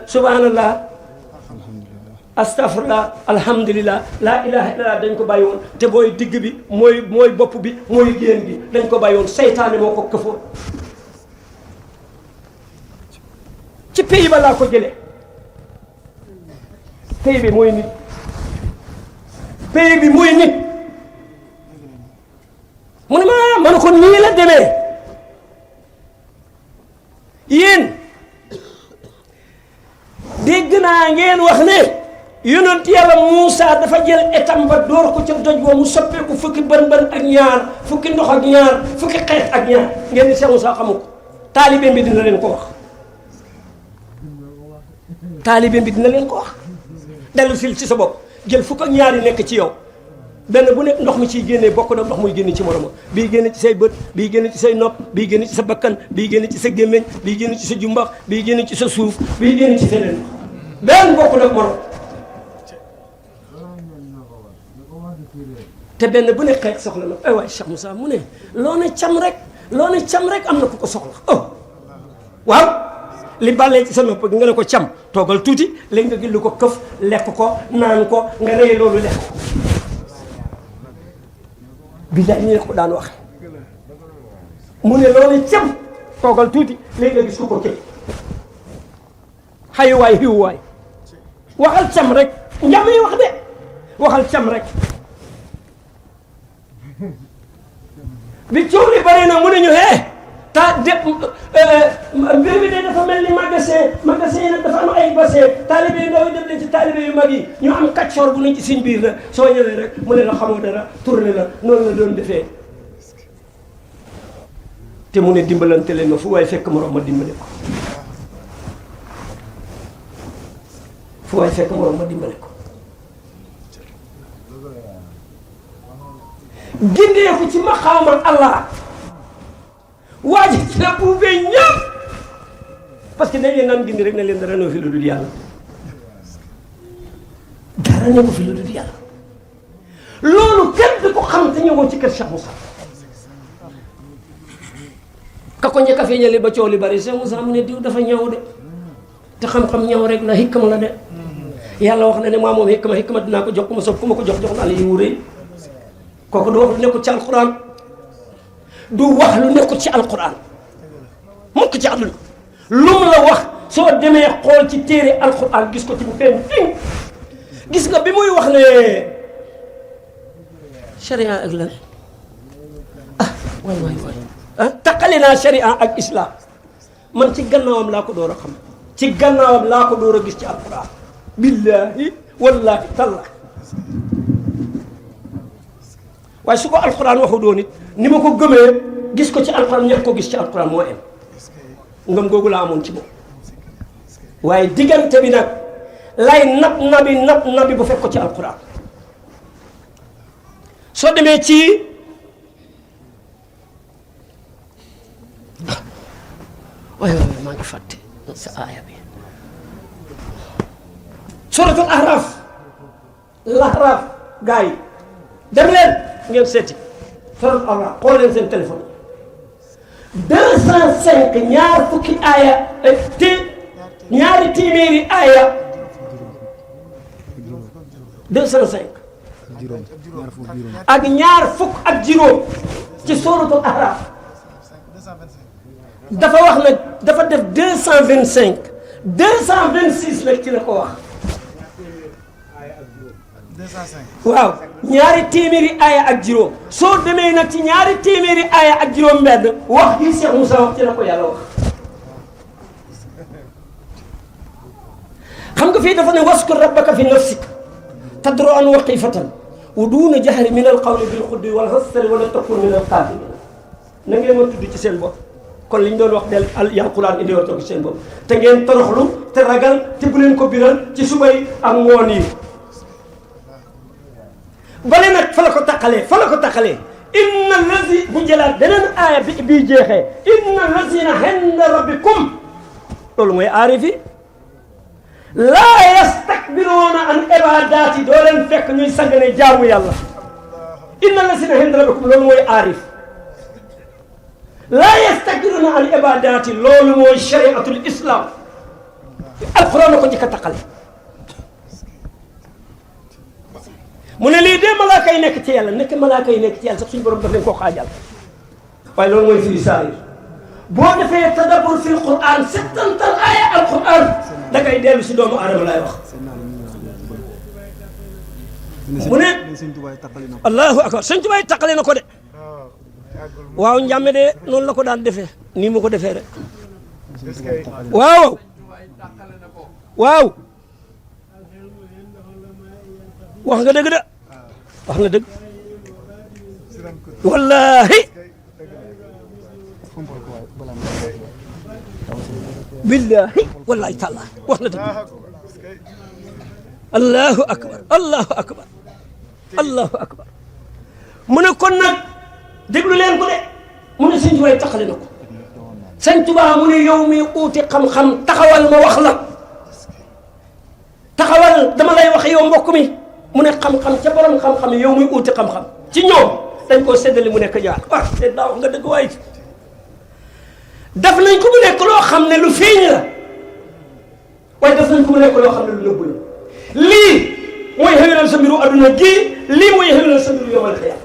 subhanallah astafurlah alhamdulilah laa ilaha illallah dañ ko bàyyi woon te mooy digg bi mooy bopp bi mooy génn bi dañ ko bàyyi woon seytaane moo ko këfoon ci pays ba laa ko jëlee pays bi mooy nit pays bi mooy nit mu ne ma ne ko nii la demee yéen dégg naa ngeen wax ne yonent yàlla Muusa dafa jël etam ba door ko ca doj boobu mu soppeeku fukki bën ak ñaar fukki ndox ak ñaar fukki xeet ak ñaar ngeen di Cheikh Moussa xamu ko taalibe bi dina leen ko wax taalibe bi dina leen ko wax dellu sil ci sa bopp jël fukk ak ñaar yi nekk ci yow benn bu nekk ndox mi ciy génnee bokk na ndox muy génne ci moroma bii génne ci say bët bii génne ci say nopp bii génne ci sa bakkan bii génne ci sa gémmiñ bii génne ci sa jumbax bii génne ci sa suuf bii génne ci feneen benn bokk nag morom te benn bu nekk xeet soxla na ay waay Cheikh Moussa mu ne loo ne cam rek am na ku ko soxla oh waaw li bàllee ci sa nopp nga ne ko cam toogal tuuti léegi nga gillu ko këf lekk ko naan ko nga rey loolu lekk ko billaay ñu ne ko daan wax mu ne loolu cam toogal tuuti léegi nga gis ko këf xayuwaay xiwuwaay waxal cam rek njamee wax de waxal cam rek bi coow li bari na mu ne ñu mbir mi de dafa mel ni magasin yi nag dafa am ay bassin taalibe yu ndaw yi dem leen ci taalibe yu mag yi ñu am kàccoor bu nañ ci suñ biir la soo ñëwee rek mu ne la xamoo dara tourné la noonu la doon defee te mu ne dimbalante leen ma fu waaye fekk morom ma dimbale ko fu waaye fekk morom ma dimbale ko gindeeku ci maqaama Allah waa ji ci la buubee ñëpp parce que dañ leen naan gindi rek ne leen dara ñëw fi lu dul yàlla dara ñëw fi lu dul yàlla loolu kenn du ko xam te ñëwoon ci kër Cheikh Moussa ka ko njëkk a feeñale ba coow li bari Cheikh Moussa mu ne diw dafa ñëw de te xam-xam ñëw rek la hikma la de yàlla wax na ne maa moom hikma dinaa ko jox ku ma soog ku ma ko jox naa la yiwu rëy kooku du wax lu nekkul ci alquran du wax lu nekkul ci alquran mukk ci àdduna lu mu la wax soo demee xool ci téere alquran gis ko ci bu feeñ gis nga bi muy wax ne sharia ak lan waay taqale naa sharia ak islam man ci gannaawam laa ko door a xam ci gannaawam laa ko door a gis ci alquran billahi wallahi tallah waaye su ko alquran waxu doon it ni ma ko gëmee gis ko ci alquran ñëpp ko gis ci alquran moo em ngëm googu laa amoon ci moom waaye diggante bi nag lay nabi bu fekk ko ci alquran soo demee ci waay maa ngi fàtte sa aaya bi suratul Ahraaf gars yi dem leen ngeen seeti suratul Ahraaf xool leen seen téléphone 205 ñaar fukki aaya ñaari téeméeri aaya 205 ak ñaar fukk ak juróom ci suratul Ahraaf dafa wax nag dafa def 225 226 nag ci la ko wax waaw ñaari téeméeri aaya ak juróom soo demee nag ci ñaari téeméeri aaya ak juróom benn wax gi Cheikh Moussa wax ci la ko yàlla wax xam nga fii dafa ne waskur rabbaka fi nafsika tadruan wa xifatan wa duuna jahri min alqawli bil xuddi wal hasri wala takun min alqaafiliin na ngeen ma tudd ci seen bopp kon li ñu doon wax del alquran indi war ko ci seen bopp te ngeen toroxlu te ragal te bu leen ko biral ci suba yi ak ngoon yi bale nag fa la ko taqalee inna lazi bu jëlaat beneen aaya bi bii jeexee inna lazina inda rabbikum loolu mooy aarifi laa yastakbiruuna an ibadaati doo leen fekk ñuy sàggane jaamu yàlla inna lasina inda rabbikum loolu mooy aarif laa yastakbiruna an ibadati loolu mooy shariatul islam alquran na ko njëkk a taqale mu ne lii de malaaka yi nekk ci yàlla nekk malaaka yi nekk ci yàlla sax suñu borom daf leen koo xaajal waaye loolu mooy firi saayir boo defee tadabbur fil quran settantal aaya alquran da ngay dellu si doomu aadama laay wax mu ne allahu akbar sëñ Tuubaa taqale na ko de waaw njàmme de noonu la ko daan defee nii mu ko defee rek waaw waaw wax nga dëgg de wax nga dëgg wallahi billahi wallahi taala wax na dëgg allahu akbar allahu akbar allahu akbar mu ne kon nag déglu leen ko de mu ne sëñ Tuubaa taxale na ko sëñ Tuubaa mu ne yow mi uuti xam-xam taxawal ma wax la taxawal dama lay wax yow mbokk mi mu ne xam-xam ca borom xam-xam yow muy uuti xam-xam ci ñoom dañ koo séddale mu nekk jaar waaw te daa wax nga dëgg waaye def nañ ko mu nekk loo xam ne lu feeñ la waaye def nañ ko mu nekk loo xam ne lu nëbb la lii mooy xëyalal sa mbiru adduna gii lii mooy xëyalal sa mbiru yomal xiyaam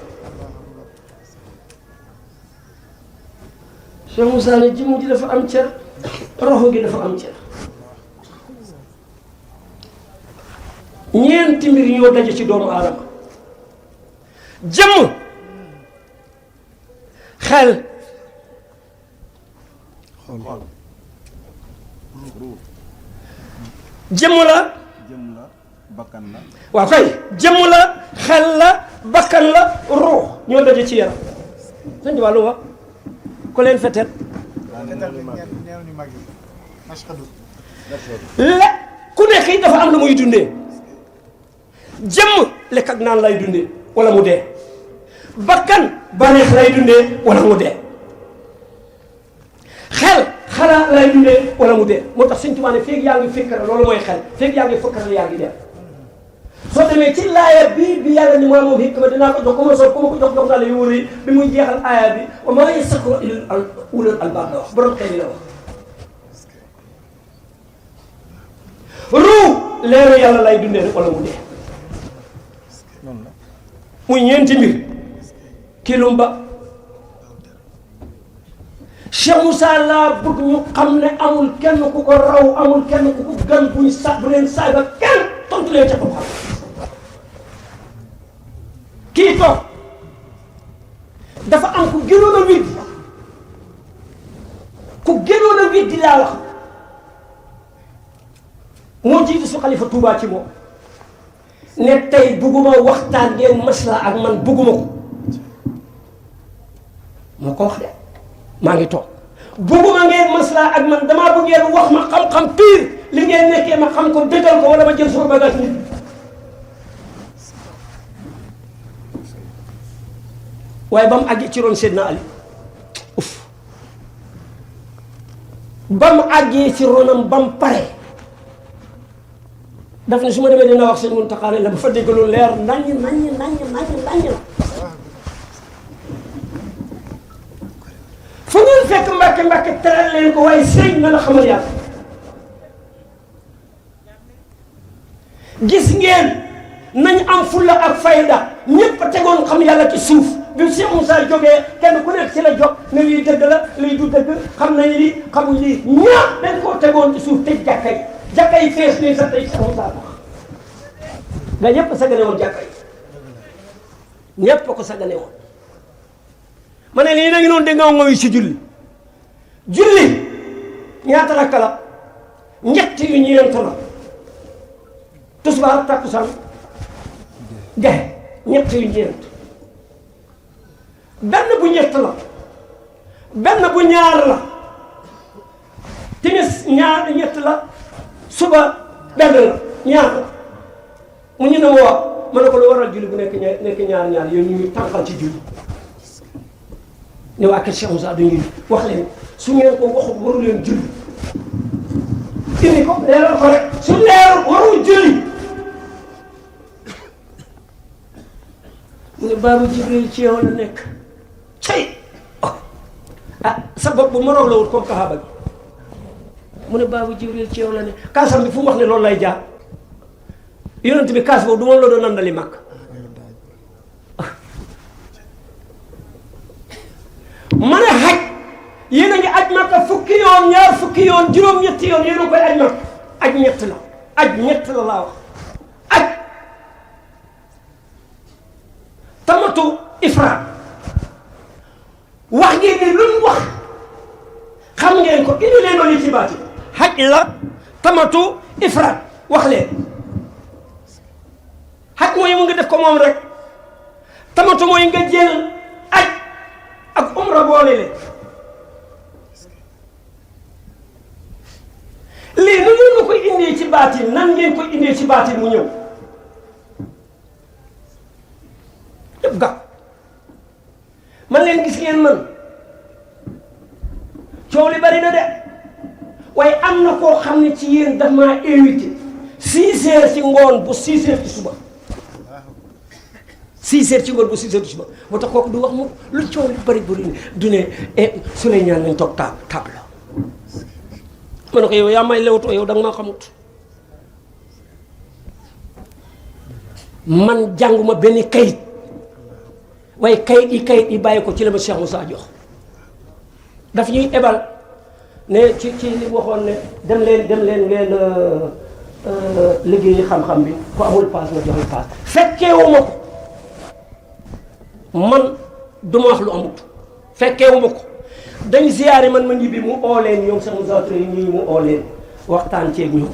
Cheikh Moussa ne jëmm ji dafa am cër roxo gi dafa am cër ñeenti mbir ñoo daje ci doomu aadama jëmm xel jëmm la bakkan la waaw kay jëmm la xel la bakkan la ruux ñoo daje ci yaram sëñ bi wàllu wax ko leen fetet le ku nekk it dafa am lu muy dundee jëmm lekk ak naan lay dundee wala mu dee bakkan baneex lay dundee wala mu dee xel xalaat lay dundee wala mu dee moo tax Sëñ Tuubaa ne feeg yaa ngi fikkara loolu mooy xel feeg yaa ngi fikkara yaa ngi dee soo demee ci laaya bi yàlla ni maa moom hikma dinaa ko jox ko ma soo ku ma ko jox jox naa la yu wóor yi bi muy jeexal aaya bi wa maa yazakkaru illaa ulul albaab la wax borom xel yi la wax ruu leeru yàlla lay dundee rek wala mu dee muy ñeenti mbir kilumba Cheikh Moussa laa bëgg ñu xam ne amul kenn ku ko raw amul kenn ku ko gën buñ sa bu leen saaga kenn tontu leen ca ko xam kii toog dafa am ku gënoon a widdi ku gënoon a widdi laa wax moo jiitu su xalifa Touba ci moom ne tey bugguma waxtaan ngeen masla ak man bugguma ko moo ko wax de maa ngi toog bugguma ngeen masla ak man damaa bëgg ngeen wax ma xam-xam pire li ngeen nekkee ma xam ko dëggal ko wala ma jël sama bagage nit waaye ba mu àggee ci roon Seydina Ali ba mu àggee ci ronam ba mu pare daf ne su ma demee dina wax sëñ Muntaxa la ba fa dégg lu leer naññ la fu ngeen fekk mbàkke teral leen ko waaye sëñ na la xamal yàlla gis ngeen nañ am fulla ak fayda ñëpp a tegoon xam yàlla ci suuf bi Cheikh Moussa jógee kenn ku nekk ci la jóg ne lii dëgg la lii du dëgg xam nañ lii xamuñ lii ñaar dañ koo tegoon ci suuf tëj jàkka yi fees nii sax tey Cheikh Moussa tax nga ñëpp sagane woon jàkka yi ñëpp ko sagane woon ma ne lii na ngi noonu da nga ngoy ci julli ñaata rakka la ñett yu ñeent la tisbaar takkusaan gexe ñett yu ñeent benn bu ñett la benn bu ñaar la timis ñaar ñett la suba benn la ñaar la mu ñu ne ma wax ma ne ko lu waral julli bu nekk ñaar yow ñu ngi tànqal ci julli ne waa kër Cheikh Moussa duñuy wax leen su ngeen ko waxut waru leen julli indi ko leeral ko rek su leerul waru julli mu ne baabu Jibril ci yow la nekk cay sa bopp bu moroom la wut comme kaxaaba bi mu ne baabu Jibril ci yow la nekk kaasam bi fu mu wax ne loolu lay jaar yonent bi kaas boobu du moom la doon nandali màkk ma ne xaj yéen a ngi aj Makka fukki yoon ñaar fukki yoon juróom-ñetti yoon yéen a koy aj Makka aj ñett la laa wax aj tamatu ifraat wax ngeen ne lu mu wax xam ngeen ko indi leen loolu ci baati xaj la tamatu ifraat wax leen xaj mooy mu nga def ko moom rek tamatu mooy nga jël aj ak umra boole leen lii nu ngeen ma koy indee ci baatin nan ngeen koy indee ci baatin mu ñëw yëpp gàpp man leen gis ngeen man coow li bari na de waaye am na koo xam ne ci yéen daf maa invité 6 heures ci ngoon bu 6 heures ci suba 6 heures ci ngoon bu 6 heures ci suba moo tax kooku du wax mu lu coow li bari bari du ne su lay ñaan nañ toog table la ma ne ko yow yaa may lewtoo yow da nga maa xamut man jànguma benn kayit waaye kayit yi bàyyi ko ci la ma Cheikh Moussa jox daf ñuy ebal ne ci li waxoon ne dem leen ngeen liggéeyi xam-xam bi ku amul paas nga joxe paas fekkeewuma ko man duma wax lu amut fekkeewuma ko dañ ziyaare man ma ñibbi mu oo leen ñoom sama zaatre yi ñii mu oo leen waxtaan ceeg ñoom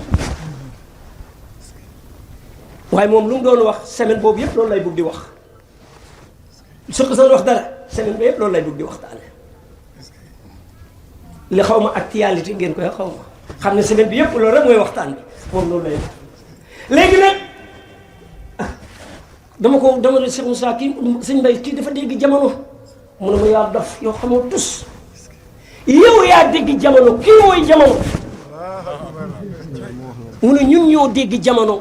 waaye moom lu mu doon wax semaine boobu yëpp loolu lay bëgg di wax su ko doon wax dara semaine bi yëpp loolu lay bëgg di waxtaane li xaw ma actualité ngeen koy xaw ma xam ne semaine bi yëpp loolu rek mooy waxtaan bi moom loolu lay wax léegi nag dama ne Cheikh Moussa kii sëñ Mbaye kii dafa dégg jamono mu ne ma yaa dof yoo xamoo tus yow yaa dégg jamono kii mooy jamono mu ne ñun ñoo dégg jamono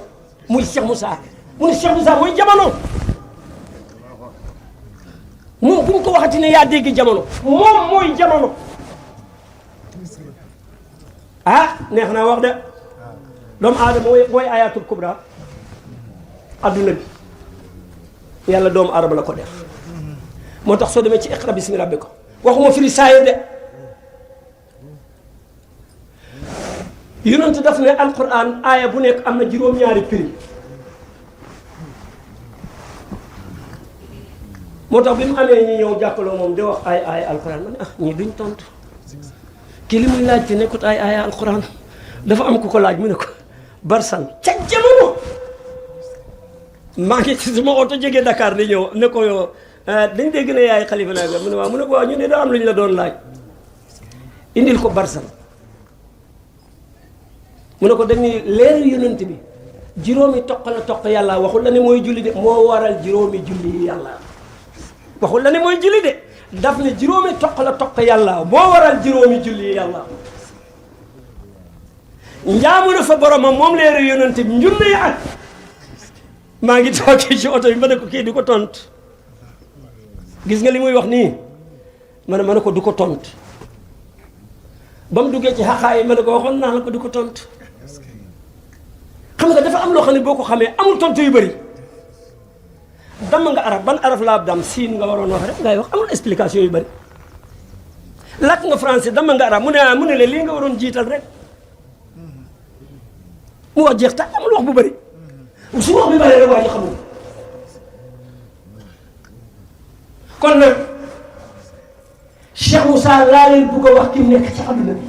muy Cheikh Moussa mu ne Cheikh Moussa mooy jamono moom bu ñu ko waxati ne yaa dégg jamono moom mooy jamono neex naa wax de doomu aadama mooy ayatul kubra adduna bi yàlla doomu aadama la ko def moo tax soo demee ci iqra bismi rabbika waxuma firi saayir de yonent daf ne alquran aaya bu nekk am na juróom-ñaari prix moo tax bi mu amee ñi ñëw jàkkaloo moom di wax ay aaya alquran man ñii duñ tontu kii li muy laaj te nekkut ay aaya alquran dafa am ku ko laaj mu ne ko barsan ca jamono maa ngi ci suma oto jógee Dakar di ñëw ne ko yow dañ dégg ne yaay xalifa naa mu ne waaw mu ne ko waaw ñu ne daa am lu ñu la doon laaj indil ko barsan mu ne ko dañuy leeru yonent bi juróomi toq yàlla waxul la ne mooy julli de moo waral juróomi julli yàlla waxul la ne mooy julli de daf ne juróomi toq yàlla moo waral juróomi julli yàlla njaamu na fa boromam moom leeru yonent bi njunne at maa ngi toogee ci oto bi ma ne ko kii di ko tont gis nga li muy wax nii ma ne ko du ko tont ba mu duggee ci xaqaa yi ma ne ko waxoon naa la ko du ko tont xam nga dafa am loo xam ne boo ko xamee amul tontu yu bëri damm nga araf ban araf laa dam siin nga waroon wax rek ngay wax amul explication yu bëri lakk nga français damm nga araf mu ne leen lii nga waroon jiital rek mu wax jeex tax amul wax bu bëri su wax bi bëri rek waa ji xamul kon nag Cheikh Moussa laa leen bugg a wax ki nekk ci àdduna bi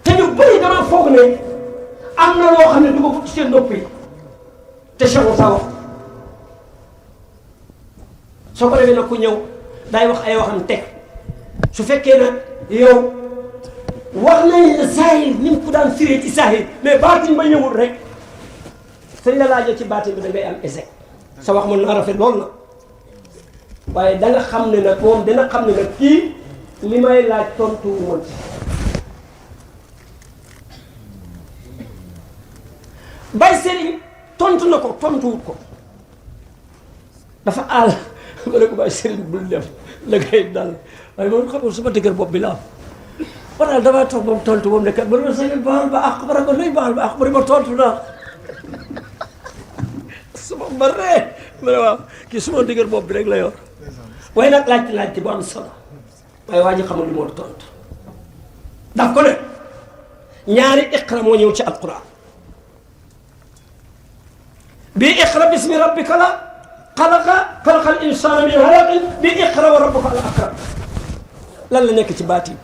te ñu bëri dama foog ne am na loo xam ne du ko ci seen nopp yi te Cheikh Moussa wax soo ko defee nag ku ñëw day wax ay waxam teg su fekkee nag yow wax nañ la saahir ni mu ko daan firee ci saahir mais baatin ba ñëwul rek sëñ la laajee ci baatin bi da ngay am échec sa wax mën naa rafet lool na waaye da nga xam ne nag moom dina xam ne nag kii li may laaj tontu woon bay sëriñ tontu na ko tontuwut ko dafa àll ma ne ko bàyyi sëriñ bul dem la ngay dal waaye man xamul sama dëgër bopp bi la am ba daal damaa toog moom tontu moom ne kat ba ma sëriñ baal ba àq ba ko luy baal ba àq ba ma tontu naa suma ma ree ma ne waaw kii suma dëgër bopp bi rek la yor waaye nag laajte bu am solo waaye waa ji xamul li moo tontu daf ko ne ñaari iqra moo ñëw ci alquran bii iqra bismi rabbika la xalaqa al insana min alaqin bii iqra wa rabbuka al akram lan la nekk ci baat yi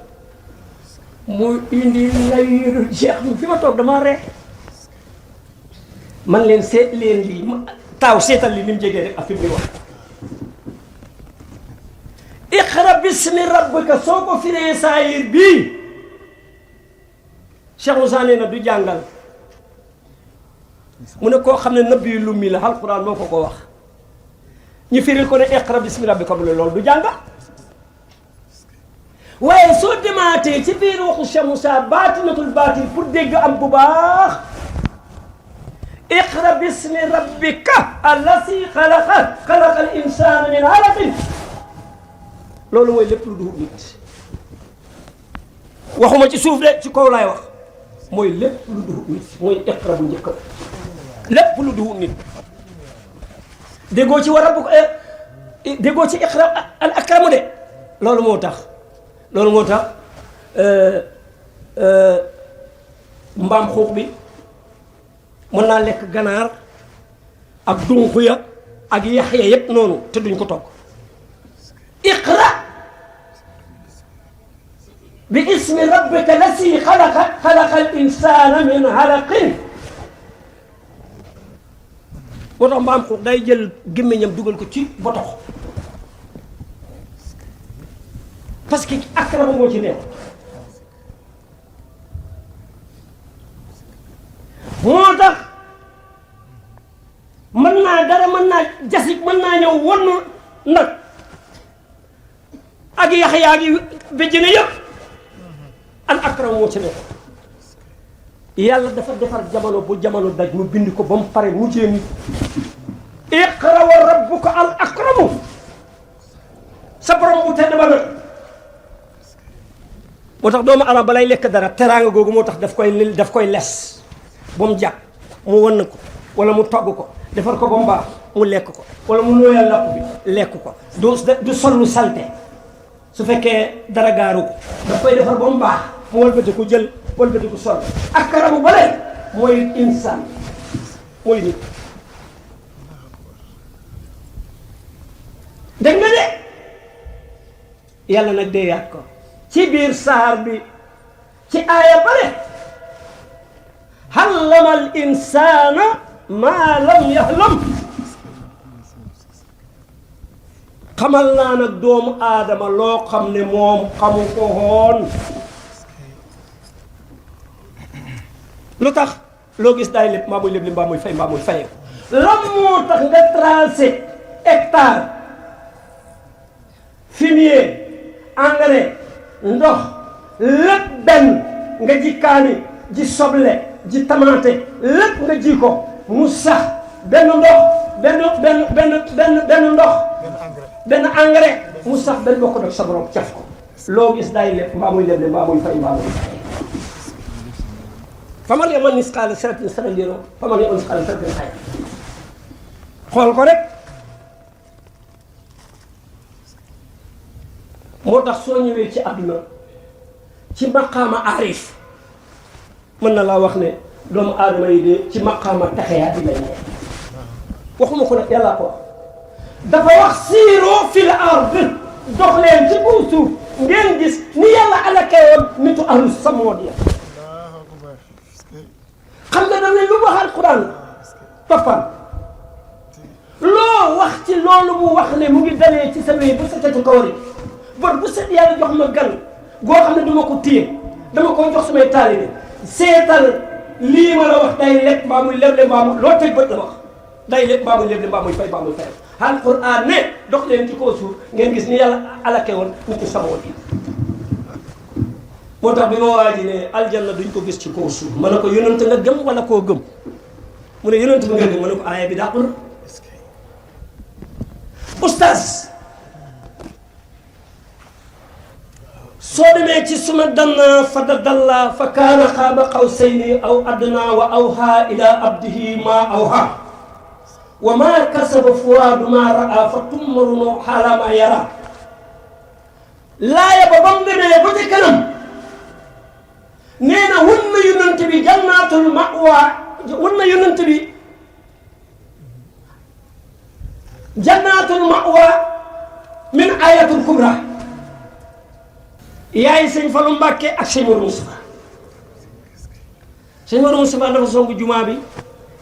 mu indi layu jeex mi fi ma toog damaa ree man leen seet leen lii taaw seetal li ni mu jegee rek ak fi muy wax iqra bismi rabbika soo ko firee saayir bii Cheikh Moussa nee na du jàngal mu ne koo xam ne nabi lu mi la alquran moo ko wax ñu firil ko ne iqra bismi rabbika bu ne loolu du jàngal waaye soo demaatee ci biir waxu Cheikh Moussa baatinatul baatin pour dégg am bu baax iqra bismi rabbika allasi xalaqa al insana min alaqin loolu mooy lépp lu duhub nit waxuma ci suuf de ci kaw laay wax mooy lépp lu duhub nit mooy iqra bu njëkk lépp lu duhub nit déggoo ci war a bu déggoo ci iqra al akramu de loolu moo tax mbaam xuux bi mën naa lekk ganaar ak dunq ya ak yax ya yépp noonu te duñ ko togg iqra bi ismi rabbika lasi xalaqa al insana min alaqin moo tax mbaam xuux day jël gémmiñam dugal ko ci botox parce que akrama moo ci neex moo tax mën naa jasik mën naa ñëw won nag ak yax yaa ngi béjjëne yëpp al akram moo ci nekk yàlla dafa defar jamono bu jamono daj mu bind ko ba mu pare mu jéem iqra wa rabbuka al akramu sa borom bu tedd ba nag moo tax doomu arab balay lekk dara teraanga googu moo tax daf koy les ba mu jàpp mu wan ko wala mu togg ko defar ko ba mu baax mu lekk ko wala mu nooyal lapp bi lekk ko du sol lu salte su fekkee dara gaaru ko daf koy defar ba mu baax mu wëlbati ko jël wëlbati ko sol akramu bale mooy insaan mooy nit dégg nga de yàlla nag deeyaat ko ci biir saar bi ci aaya bale allama al insana ma lam yahlam xamal naa nag doomu aadama loo xam ne moom xamu ko woon lu tax loo gis daay lépp mbaa muy lépp li mbaa muy fay lan moo tax nga tracé hectare fumier engrais ndox lépp benn nga ji kaani ji soble ji tamaate lépp nga ji ko mu sax benn ndox benn ndox benn engrais mu sax benn bokk nag sa borom caf ko loo gis daay lépp mbaa muy lépp mbaa muy fay faman yamal misqaala zarratin xayran yarahu faman yamal misqaala zarratin xayran xool ko rek moo tax soo ñëwee ci àdduna ci maqaama aarif mën na laa wax ne doomu aadama yi de ci maqaama taxayaa di lañ ne waxuma ko nag yàllaa ko wax dafa wax siiroo fil ard dox leen ci kaw suuf ngeen gis ni yàlla alakee woon nitu ahlu samood ya xam nga daf ne lu wax alquran toppal loo wax ci loolu mu wax ne mu ngi dalee ci sa wéy bu sa catu kawar yi bor bu set yàlla jox ma gan goo xam ne duma ko téye dama koy jox sumay taalibe seetal lii ma la wax day lekk mbaa muy leble mbaa mu loo teg bët la wax day lekk mbaa muy leble mbaa muy fay mbaa muy fay alquran ne dox leen ci kaw suuf ngeen gis ni yàlla alake woon nit ci samoon yi moo tax bi ma waa ji ne aljanna duñ ko gis ci kaw suuf ma ne ko yonent nga gëm wala koo gëm mu ne yonent bi nga gëm ma ne ko aaya bi dàqu na oustaz soo demee ci suma danna fa dalla fa kaana qaaba qawsayni aw adnaa wa awhaa ilaa abdihi maa awhaa wa maa kasaba fuaadu maa raa fa tummarunoo xaalaa maa yaraa laaya ba bam demee ba ci kanam nee na wun na yonent bi jannaatul ma'wa wun na yonent bi jannaatul ma'wa min ayatul kubra yaay sëñ Fallu Mbàkke ak sëñ Mor Moustapha sëñ Mor Moustapha dafa songu jumaa bi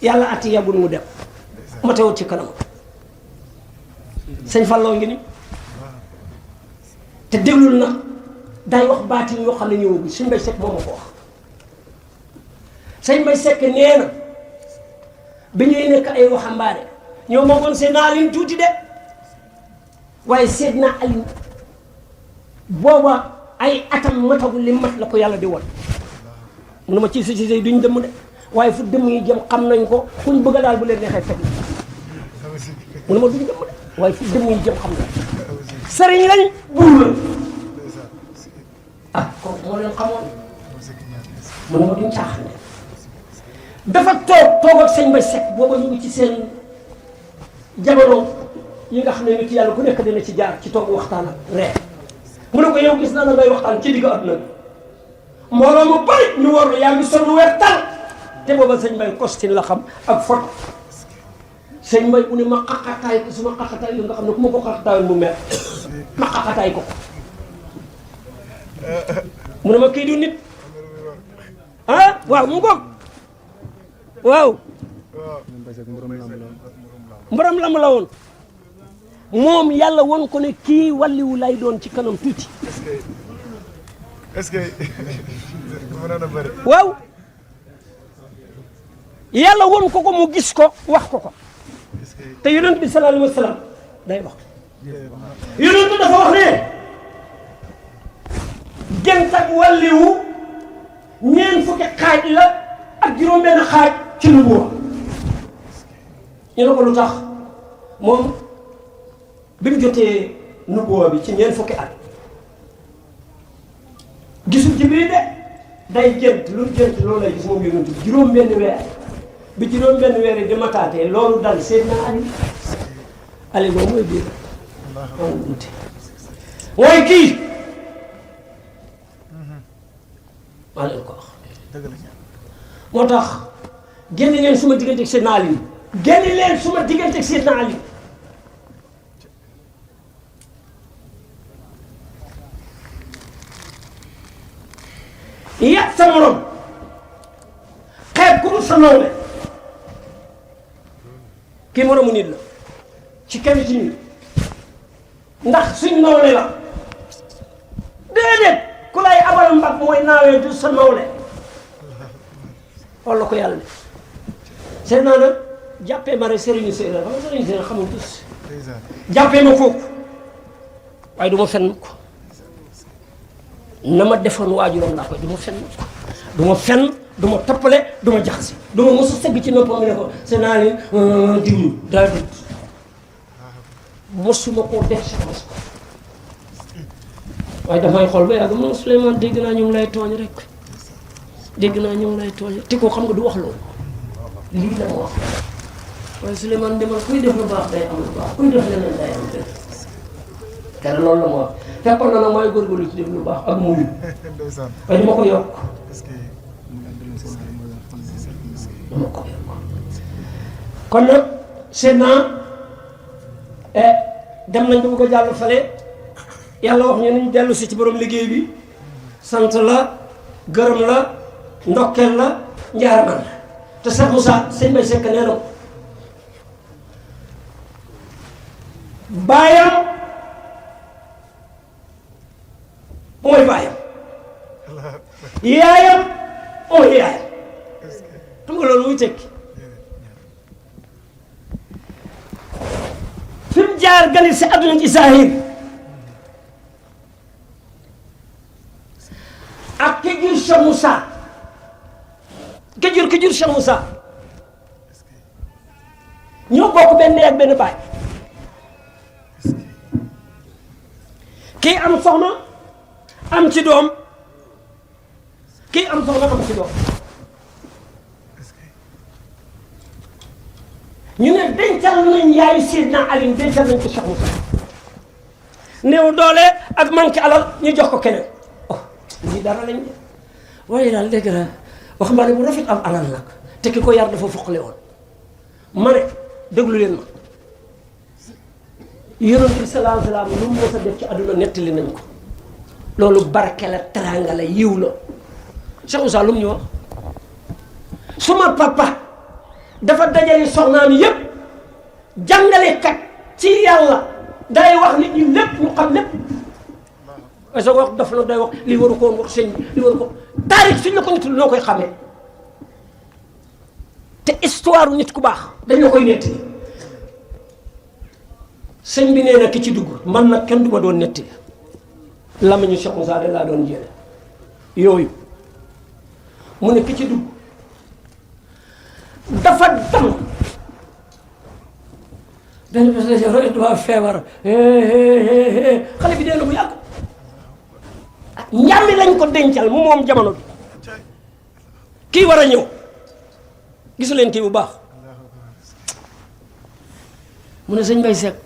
yàlla ati yàggul mu dem ma teewut ci kanam sëñ Falloo ngi ni te déglul na day wax baatin yoo xam ne ñëwagul sëñ Mbay Sekk moo ma ko wax sëñ Mbay Sekk nee na bi ñuy nekk ay waxambaane ñoo moo goon seen naa liñ tuuti de waaye seet naa Aliou booba ay atam matagul li mat la ko yàlla di won mu ne ma ci si duñ dëmm de waaye fu dëmm yi jëm xam nañ ko kuñ bëgg a daal bu leen neexee fekk mu ne ma duñ dëmm de waaye fu dëmm yi jëm xam nañ sëriñ lañ buur la ah kooku moo leen xamoon mu ne ma duñ caaxaan de dafa toog ak sëñ Mbay Sekk booba ñu ngi ci seen jamono yi nga xam ne nit yàlla ku nekk dina ci jaar ci toog waxtaan ak reer mu ne ko yow gis naa la ngay waxtaan ci digg àdduna bi mbooloo mu bari ñu war yaa ngi sol lu weex tal te booba sëñ Mbay costume la xam ak photo sëñ Mbay mu ne ma xaqataay ko suma xaqataay yi nga xam ne ku ma ko xaqataayoon mu mer ma xaqataay ko mu ne ma kii du nit ah waaw mu ngoog waaw mborom lamb la woon moom yàlla won ko ne kii wàlliwu lay doon ci kanam tuuti est-ce que waaw yàlla won ko ko mu gis ko wax ko ko te yonent bi sallallahu alayhi wa sallam day wax yonent dafa wax ne gént ak wàlliwu ñeent fukki xaaj la ak juróom-benn xaaj ci nubuwa ñu ne ko lu tax moom bi mu jotee nubuwa bi ci ñeent fukki at gisul Jibril de day gént lu gént loolu lay gis moom yonent bi juróom-benn weer bi juróom-benn weer yi di mataatee loolu dal Seydina Ali boobu mooy biir moom duute mooy kii maa leen ko wax moo tax génn leen suma diggante ak Seydina Ali génn leen suma diggante ak Seydina Ali yàq sa morom xeeb ku dul sa nawle kii moromu nit la ci kenn ci nit ndax suñ nawle la déedéet ku lay abal mbag mooy naawee du sa nawle walla ko yàlla ne seet naa nag jàppee ma rek sëriñu séeréer xam nga sëriñu séeréer xamul tus jàppee ma kooku waaye du ma fenn ko na ma defoon waajuram laa koy du ma fenn ko du ma fenn du ma toppale du ma jaxase du ma mos a segg ci noppam ne ko c'est naa ni diglu daa dut mosuma koo def si mos ko waaye damay xool ba yàgg man Souleymane dégg naa ñu ngi lay tooñ rek dégg naa ñu ngi lay tooñ te koo xam nga du wax loolu lii la ma wax waaye Souleymane demal kuy def lu baax day am lu baax kuy def leneen day am def te loolu la ma wax fekkoon na nag mooy góorgóorlu ci def lu baax ak muyu waaye dama ko yokk dama ko yokk kon nag seet naa dem nañ ba bëgg a jàll fale yàlla wax ñu nañ dellu si ci borom liggéey bi sant la gërëm la ndokkeel la njaaraman la te Cheikh Moussa sëñ Mbay Sekk nee na ko baayam mooy baayam yaayam mooy yaayam xam nga loolu muy tekki fi mu jaar gane si àdduna ci saahir ak ki jur Cheikh Moussa ki jur Cheikh Moussa ñoo bokk benn ndey ak benn baay kii am soxna am ci doom kii am soxna am ci doom ñu ne dencal nañ yaayu Seydina Ali dencal nañ ko Cheikh Moussa néew doole ak manqué alal ñu jox ko keneen lii dara lañ de waaye daal dégg la waxambaane bu rafet am alal nag te ki ko yar dafa foqale woon ma ne déglu leen ma yonent bi sallallahu alayhi wa sallam lu mu mës a def ci àdduna nettali nañ ko loolu barke la teraanga la yiw la Cheikh Moussa lu mu ñu wax suma papa dafa dajale soxnaam yépp jàngalekat ci yàlla day wax nit ñi lépp ñu xam lépp parce que wax daf la day wax lii waru ko woon wax sëñ bi lii waru ko taarix suñ la ko nettali noo koy xamee te histoire nit ku baax dañ la koy nettali sëñ bi nee na ki ci dugg man nag kenn du ma doon nettali lamañu Cheikh Moussa de laa doon jële yooyu mu ne ki ci dugg dafa dam benn bés la dafa feebar xale bi dee na bu yàgg njàmmi lañ ko dencal mu moom jamono bi kii war a ñëw gisu leen kii bu baax mu ne sëñ Bay Sekk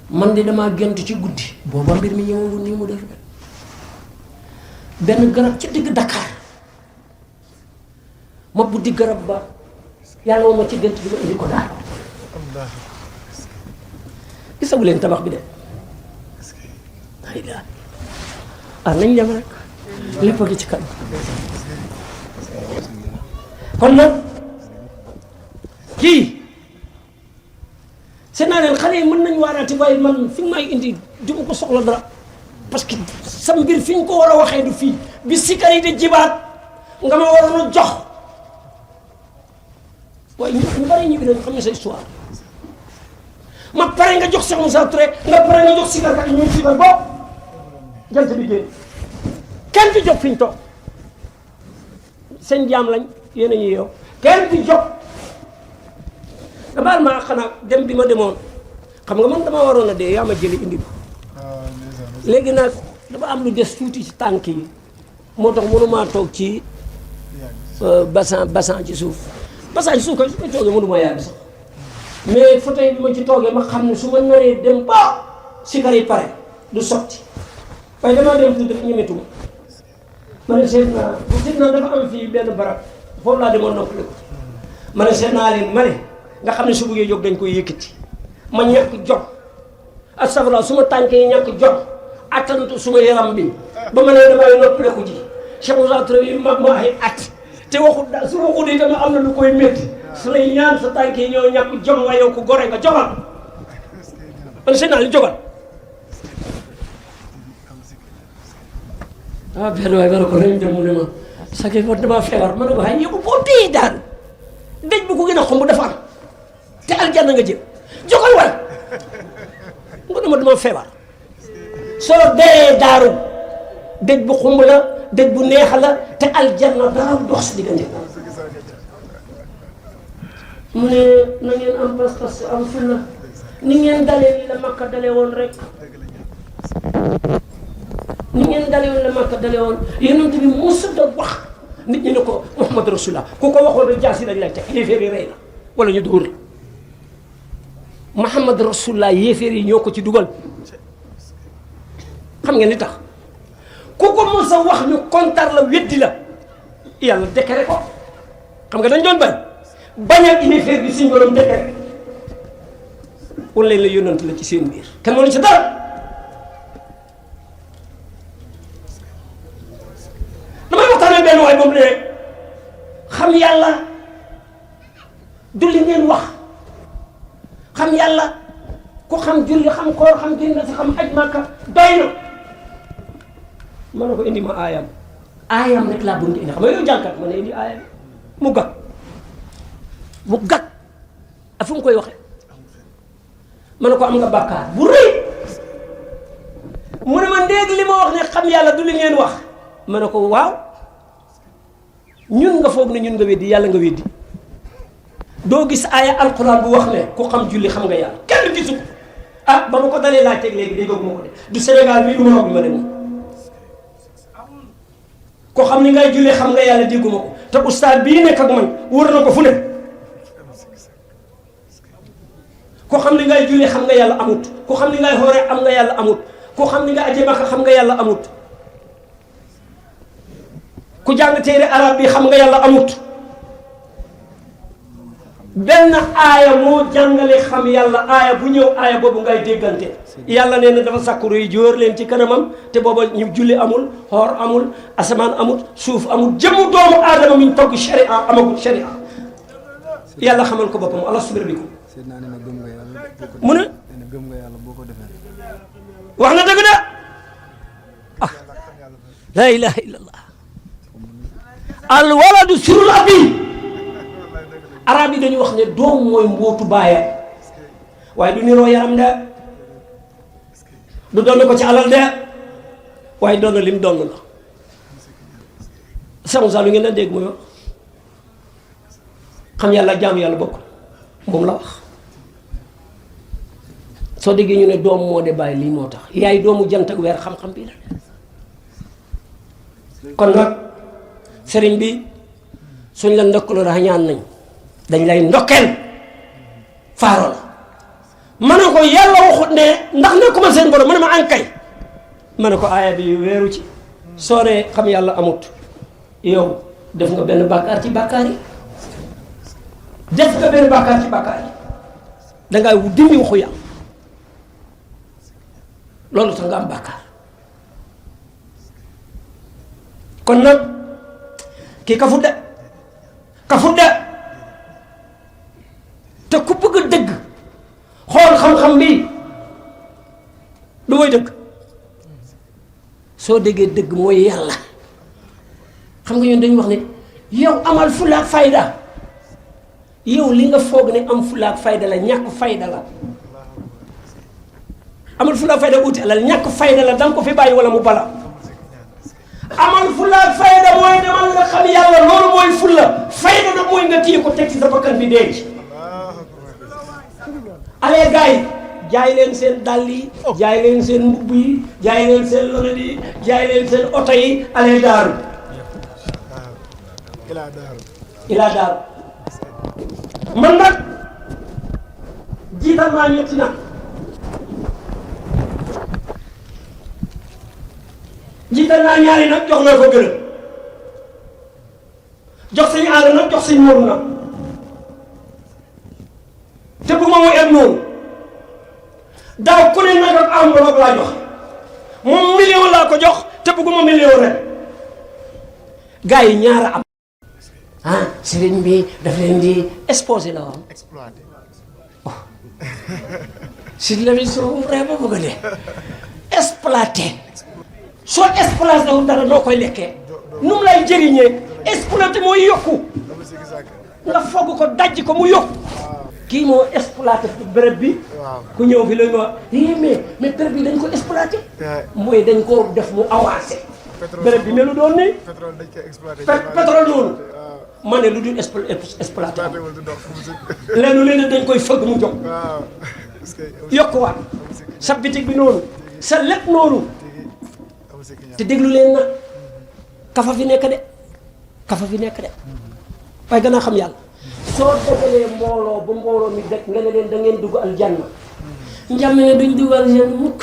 man de damaa gént ci guddi booba mbir mi ñëwagul nii mu def benn garab ci digg Dakar ma buddi garab ba yàlla woo ma ci gént bi ma indi ko daal gisagu leen tabax bi de ay daal nañ dem rek lépp a ngi ci kanam kon nag kii seen naa leen xale yi mën nañ waaraati waaye man fi may indi du ma ko soxla dara parce que sa mbir fi ñu ko war a waxee du fii bi sikar yi di jibaat nga ma waroon a jox waaye ñu bari ñu bi dañ xam ne sa histoire ma pare nga jox Cheikh Moussa Touré nga pare nga jox sikar kat yi ñuy sikar boobu jant bi génn kenn di jóg fi ñu toog seen jaam lañ yéen a ñuy yow kenn di jóg dabaal maa xanaa dem bi ma demoon xam nga man dama waroon a dee yaa ma jëli indi ko léegi nag dafa am lu des tuuti ci tànk yi moo tax mënumaa toog ci bassan ci suuf bassan ci suuf kay su ma toogee mënumaa yàgg sax mais fauteuil bi ma ci toogee ma xam ne su ma naree dem ba sikar yi pare du sotti waaye damaa dem tuuti rek ñemetuma ma ne seet naa dafa am fii benn barab foofu laa demoon noppale ko ma ne seet naa leen ma ne nga xam ne su bëggee jóg dañ koy yëkkati ma ñàkk jot astafurlah su ma tànk yi ñàkk jot attanatu suma yaram bi ba ma ne damay noppale ko ji Cheikh Moussa Touré yi ma ay at te waxut daal su waxut yi tamit am na lu koy métti su lay ñaan sa tànk yi ñoo ñàkk jom waaye yow ko gore nga jogal man seet naa li jogal benn waay bara ko nañ dem mu ne ma sake fot damaa feebar ma ne ko xay yow boo dee daal dëj bu ko gën a xomb dafa am te aljanna nga jëm jogal waay nga ne ma dama feebar soo dee daaru dëj bu xumb la dëj bu neex la te aljanna dara dox si diggante mu ne na ngeen am pas-pas am fulla ni ngeen dalee li la Makka dalee woon rek ni ngeen dalee woon la Makka dalee woon yonent bi mosut a wax nit ñi ne ko Muhammad Rasulullah ku ko waxoon rek jaasi lañ lay teg yéeféer yi rey la wala ñu dóor la Muhammad Rasulullah yéeféer yi ñoo ko ci dugal xam ngeen li tax ku ko mos a wax ñu kontar la weddi la yàlla décret ko xam nga dañ doon bañal yéeféer bi suñu borom décret wala la yonent la ci seen biir kenn mënu ci dara damay waxtaanee benn waay boobu ne xam yàlla du li ngeen wax xam yàlla ku xam julli xam koor xam génn si xam aj Makka doy na ma ne ko indi ma aayam rek laa bëgg indi xam nga yow jànkat ma ne indi aayam mu gàtt ak fu mu koy waxee ma ne ko am nga bàkkaar bu rëy mu ne ma ndéeg li ma wax ne xam yàlla du li ngeen wax ma ne ko waaw ñun nga foog ne ñun nga weddi yàlla nga weddi doo gis aaya alquran bu wax ne ku xam julli xam nga yàlla kenn gisu ko ah ba ma ko dalee laaj teg léegi dégg ma ko de du Sénégal bii du ma bi ma dem ko xam ni ngay jullee xam nga yàlla dégguma ko te ustaad bii nekk ak man wër na ko fu ne ko xam ni ngay jullee xam nga yàlla amut ko xam ni ngay xooree am nga yàlla amut ko xam ni nga aje Makka xam nga yàlla amut ku jàng téere arab bi xam nga yàlla amut benn aaya moo jàngale xam yàlla aaya bu ñëw aaya boobu ngay déggante yàlla nee na dafa sàkkuru yi jóor leen ci kanamam te booba ñu julli amul xoor amul asamaan amul suuf amul jëmu doomu aadama mi ñu togg sharia amagul sharia yàlla xamal ko boppam ala subir bi ko mu ne wax na dëgg de ah la ilaha illallah al waladu sirrul abi arab yi dañuy wax ne doom mooy mbootu baayam waaye du niroo yaram de du doon ko ci alal de waaye doon na lim doon la samusa lu ngeen a dégg muy wax xam yàlla jaamu yàlla bokk moom la wax soo déggee ñu ne doom moo de bàyyi lii moo tax yaay doomu jant ak weer xam-xam bii la kon nag sëriñ bi suñ la ndokkaloo dax ñaan nañ dañ lay ndokkeel faaro la ma ne ko yàlla waxut ne ndax nekkuma seen borom ma ne ma ankay ma ne ko aaya bi weeru ci soo ne xam yàlla amut yow def nga benn bàkkaar ci bàkkaar yi def nga benn bàkkaar ci bàkkaar yi dangay dindi waxu yàlla loolu tax nga am bàkkaar kon nag kii kafut de te ku bëgg a dëgg xool xam-xam bi du mooy dëgg soo déggee dëgg mooy yàlla xam nga ñun dañu wax ne yow amal fulaak fayda yow li nga foog ne am fulaak fayda la ñàkk fayda la amal fulaak fayda uti alal ñàkk fayda la danga ko fi bàyyi wala mu bala amal fulaak fayda mooy demal nga xam yàlla loolu mooy fulla fayda nag mooy nga téye ko teg ci sa bakkan bi denc allez gars yi jaay leen seen dàll yi jaay leen seen mbubb yi jaay leen seen lonet yi jaay leen seen oto yi allez daaru ilaa daaru man nag jiital naa ñetti nag jiital naa ñaari nag jox naa ko gërëm jox sañ àll nag jox sañ moom nag te bu ma mu em noonu daaw ku ne nag ak enveloppe laa jox moom million laa ko jox te bëgguma million rek gars yi ñaara am ah sëriñ bi daf leen di exposé la woon exploité. si la mi soo ree ba bëgg a dee exploité soo exploité wu dara noo koy lekkee nu mu lay jëriñee exploité mooy yokku nga fogg ko dajj ko mu yokku kii moo exploité béréb bi ku ñëw fi la ñu wax mais béréb bi dañ ko exploité mooy dañ ko def mu avancé béréb bi melu doon nii pétrole dañ koy exploité. pétrole noonu ma ne lu dul exploité am leenu leen dañ koy fëgg mu jóg yokkuwaat sa bitig bi noonu sa lépp noonu te déglu leen nag kafa fi nekk de waaye gën a xam yàlla soo defalee mbooloo ba mbooloo mi dëkk nga ne leen da ngeen dugg aljanna njàmm ne duñ dugg aljanna mukk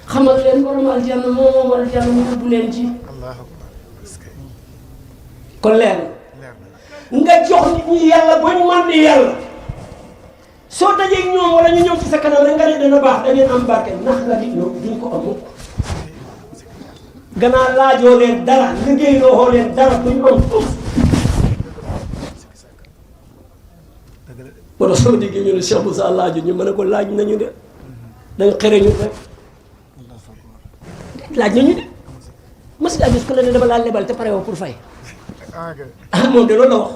xamal leen borom aljanna moom aljanna mu dugg leen ci kon leer nga jox nit ñi yàlla bañ man di yàlla soo dajee ñoom wala ñu ñëw ci sa kanam rek nga ne dana baax da ngeen am barke ndax nga nit ñoom duñ ko am mukk gannaaw laajoo leen dara liggéeyloo leen dara duñ am foofu moo tax soo déggee ñu ne Cheikh Moussa laaju ñu mën a ko laaj nañu de dañ xere ñu rek laaj nañu de mas ngaa gis ko la ne dama laa lebal te pare woo pour fay ah moom de loolu la wax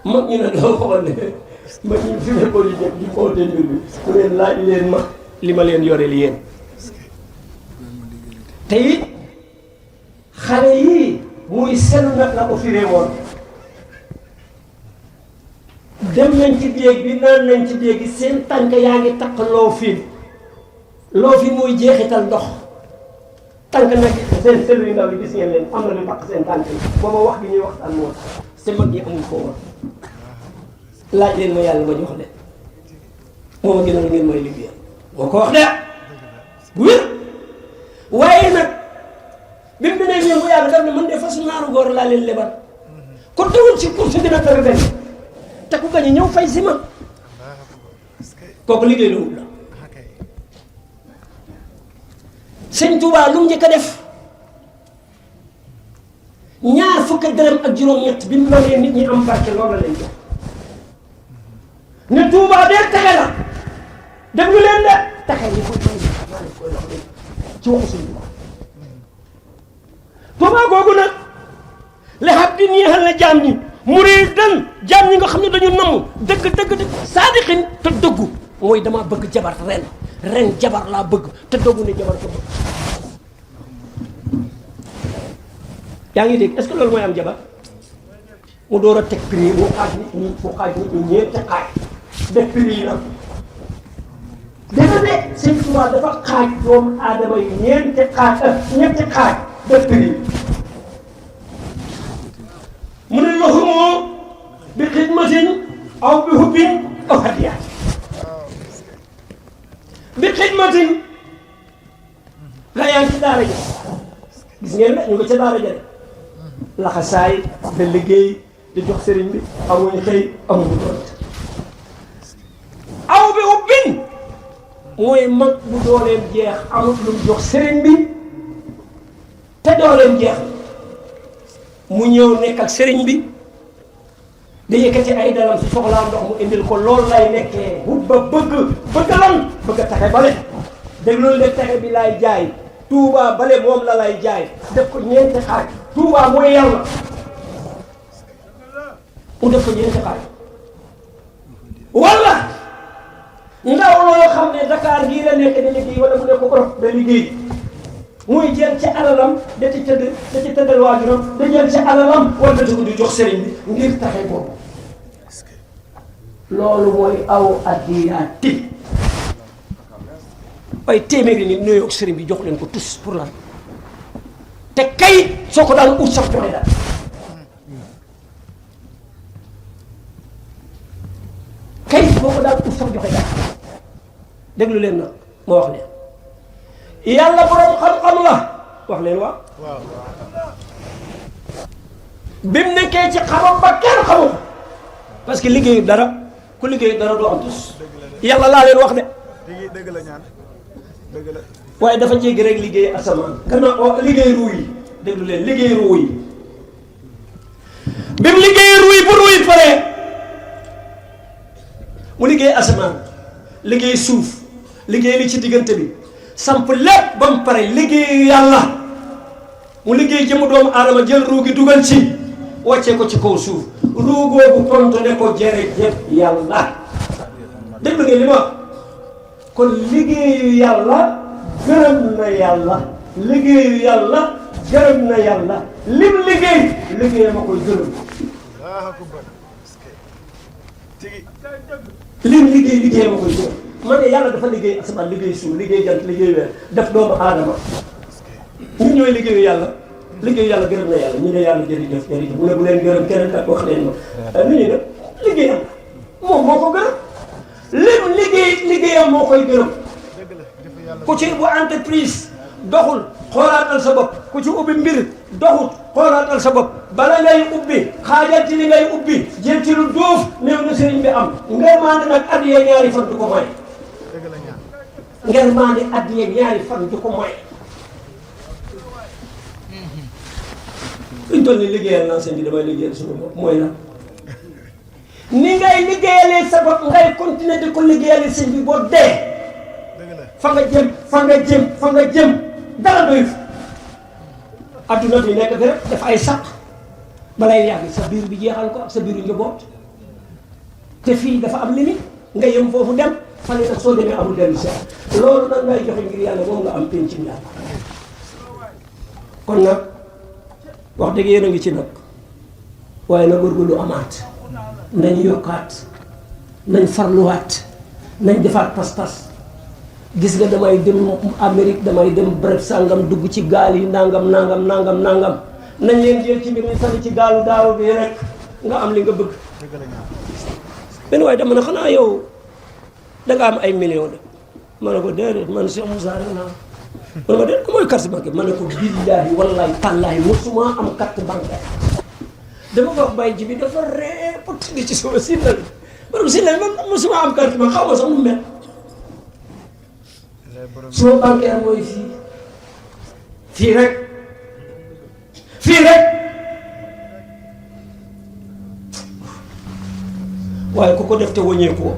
mag ñu ne doo xool ne mag ñu fi nekkoon yi nekk di foote mbir bi mu leen laaj leen ma li ma leen yoreel yéen te it xale yii muy seen nag la ko firee woon dem nañ ci déeg bi naan nañ ci déeg gi seen tànk yaa ngi takk loo fi mooy jeexital ndox tànk nag seen selu yu ndaw yi gis ngeen leen am na lu takk seen tànk yi booba wax gi ñuy waxtaan moo tax te mag ñi amuñ ko woon laaj leen ma yàlla ma jox leen moo ma gënal ngeen mooy liggéeyal moo ko wax de bu wér waaye nag bi mu demee ñëw bu yàgg daf ne man de façon naaru góor laa leen lebal ko dawul ci course dina tër benn te ku gañe ñëw fay si ma kooku liggéey la wut la sëñ Touba lu mu njëkk a def ñaar fukki dërëm ak juróom-ñett bi mu mënee nit ñi am barke loolu la leen jox ne Touba dee texe la déglu leen de texe li koy may maa leen koy wax léegi ci waxu sëñ Touba Touba googu nag li xam di ñeexal na jaam ñi muridan jaam ñi nga xam ne dañu namm dëgg saadixin te dëggu mooy dama bëgg jabar ren jabar laa bëgg te dëggu ne jabar ko bëgg yaa ngi dégg est-ce que loolu mooy am jabar mu door a teg prix mu xaaj nit ñi ñeenti xaaj def prix yi nag dana ne sëñ Tuubaa dafa xaaj doomu aadama yi ñetti xaaj def prix mu ne lahumu bi xidmatin aw bi hubbin aw hadiya bi xidmatin gaa yaa ngi ci daara ja gis ngeen ne ñu ngi ca daara ja de laxasaay da liggéey di jox sëriñ bi amuñu xëy amuñu doot aw bi hubbin mooy mag bu dooleem jeex amut lu mu jox sëriñ bi te dooleem jeex mu ñëw nekk ak sëriñ bi da yëkkati ay dalam si soxlaa ndox mu indil ko loolu lay nekkee hubba bëgg lan bëgg a taxe bale dégg loolu de taxe bi laay jaay Touba bale moom la lay jaay def ko ñeenti xaaj Touba mooy yàlla mu def ko ñeenti xaaj wala ndaw loo xam ne Dakar gii la nekk da liggéey wala mu nekk Europe da liggéey muy jël ci alalam da ci tëddal waajuram da jël ci alalam wala da ko di jox sëriñ bi ngir taxe boobu loolu mooy aw addiyaati ay téeméeri nit ñoo yokk sëriñ bi jox leen ko tous pour lan te kay soo ko daan ut sax joxe daal kay boo ko daan ut sax joxe daal déglu leen na ma wax leen yàlla borom xam-xam la wax leen waaw bi mu nekkee ci xamam ba kenn xamul parce que liggéeyu dara ku liggéeyu dara doo am tus yàlla laa leen wax de dëgg la ñaan dëgg la waaye dafa jéggi rek liggéey asamaan gannaaw liggéey ruu yi déglu leen liggéey ruu yi bi mu liggéey ruu yi bu ruu yi paree mu liggéey asamaan liggéey suuf liggéey li ci diggante bi samp lépp ba mu pare liggéeyu yàlla mu liggéey jëmu doomu aadama jël ruu gi dugal ci wàccee ko ci kaw suuf ruu googu tontu ne ko jërëjëf yàlla déglu ngeen li ma wax kon liggéeyu yàlla gërëm na yàlla liggéeyu yàlla gërëm na yàlla lim liggéey ma koy gërëm lim liggéey ma koy gërëm ma ne yàlla dafa liggéey asamaan liggéey suuf liggéey jant liggéey weer def doomu aadama ñun ñooy liggéeyu yàlla gërëm na yàlla ñu ne yàlla jërëjëf mu ne bu leen gërëm keneen kat wax leen ma nu ñu def liggéeyam moom moo ko gërëm lim liggéeyam moo koy gërëm ku ci bu entreprise doxul xoolaatal sa bopp ku ci ubbi mbir doxul xoolaatal sa bopp bala ngay ubbi xaajal ci li ngay ubbi jël ci lu duuf néew na sëriñ bi am ngërmaande nag addiyee ñaari fan du ko moy ngërmaande addiyee ñaari fan du ko moy luñ toll ni liggéeyal naa sëñ bi damay liggéeyal suñu bopp mooy la ni ngay liggéeyalee sa bopp ngay continuer di ko liggéeyale sëñ bi boo dee fa nga jëm dara doy fa adduna bi nekk fi rek def ay sàq balay yàgg sa biir bi jeexal ko ak sa biiru njaboot te fii dafa am limite nga yem foofu dem fan nag soo demee amul dellu seet loolu nag ngay joxe ngir yàlla moom nga am penc mi yàlla kon nag wax dëgg yéen a ngi ci nag waaye na góorgóorlu amaat nañu yokkaat nañ farluwaat nañ defaat pas-pas gis nga damay dem Amérique damay dem bërëb sàngam dugg ci gaal yi nangam nañ leen jël ci mbir mi sànni ci gaalu daaw bi rek nga am li nga bëgg benn waaye dama ne xanaa yow danga am ay millions de ma ne ko déedéet man Cheikh Moussa rek naa ma ne ko déedéet mooy carte bancaire ma ne ko billaahi wallaahi tallaahi mosuma am carte bancaire dama ko wax bàyyi ji bi dafa ree ba tuddi ci sama sinna bi ma ne ko sinna bi man mosuma am carte bancaire xaw ma sax mu mel suma bancaire mooy fii rek waaye ku ko def te wëññeeku ko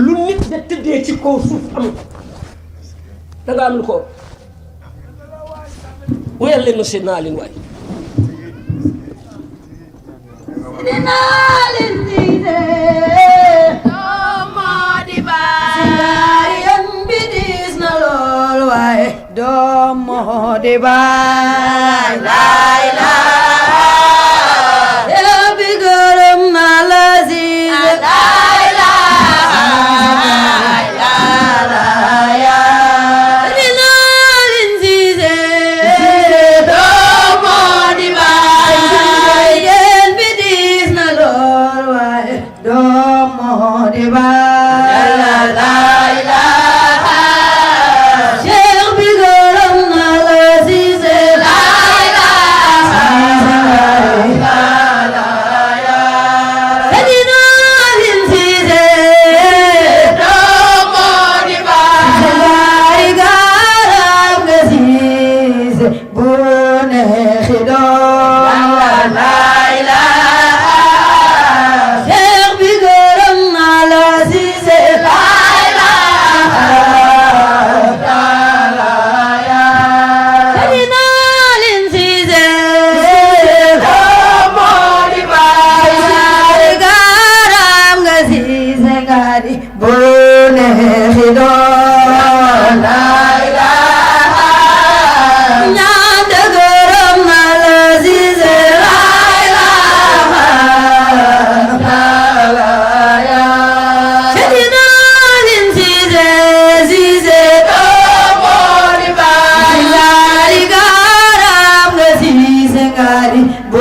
lu nit da tëddee ci kaw suuf am da nga am lu ko wéyal leen monsieur Naalin waay Naalin diine doomo di baay siyaariyam bi diis na lool waaye doomo di baay laay laay yow bi gërëm na la ziize laay laay laay Naalin ziize doomo di baay siyaariyam bi diis na lool waaye doomo di baay laay laay Cheikh bi gërëm na la ziize laay laay Naalin ziize doomo di baay laay garam nga ziize bu neexi doon laay laay Cheikh bi gërëm na la ziize laay laay Naalin ziize doomo di baay laay garam nga ziize ngari bu neexi doon laay laay ñaan de gërëm na la ziize laay laay Naalin ziize ziize doomo di baay laay garam nga ziize ngari bu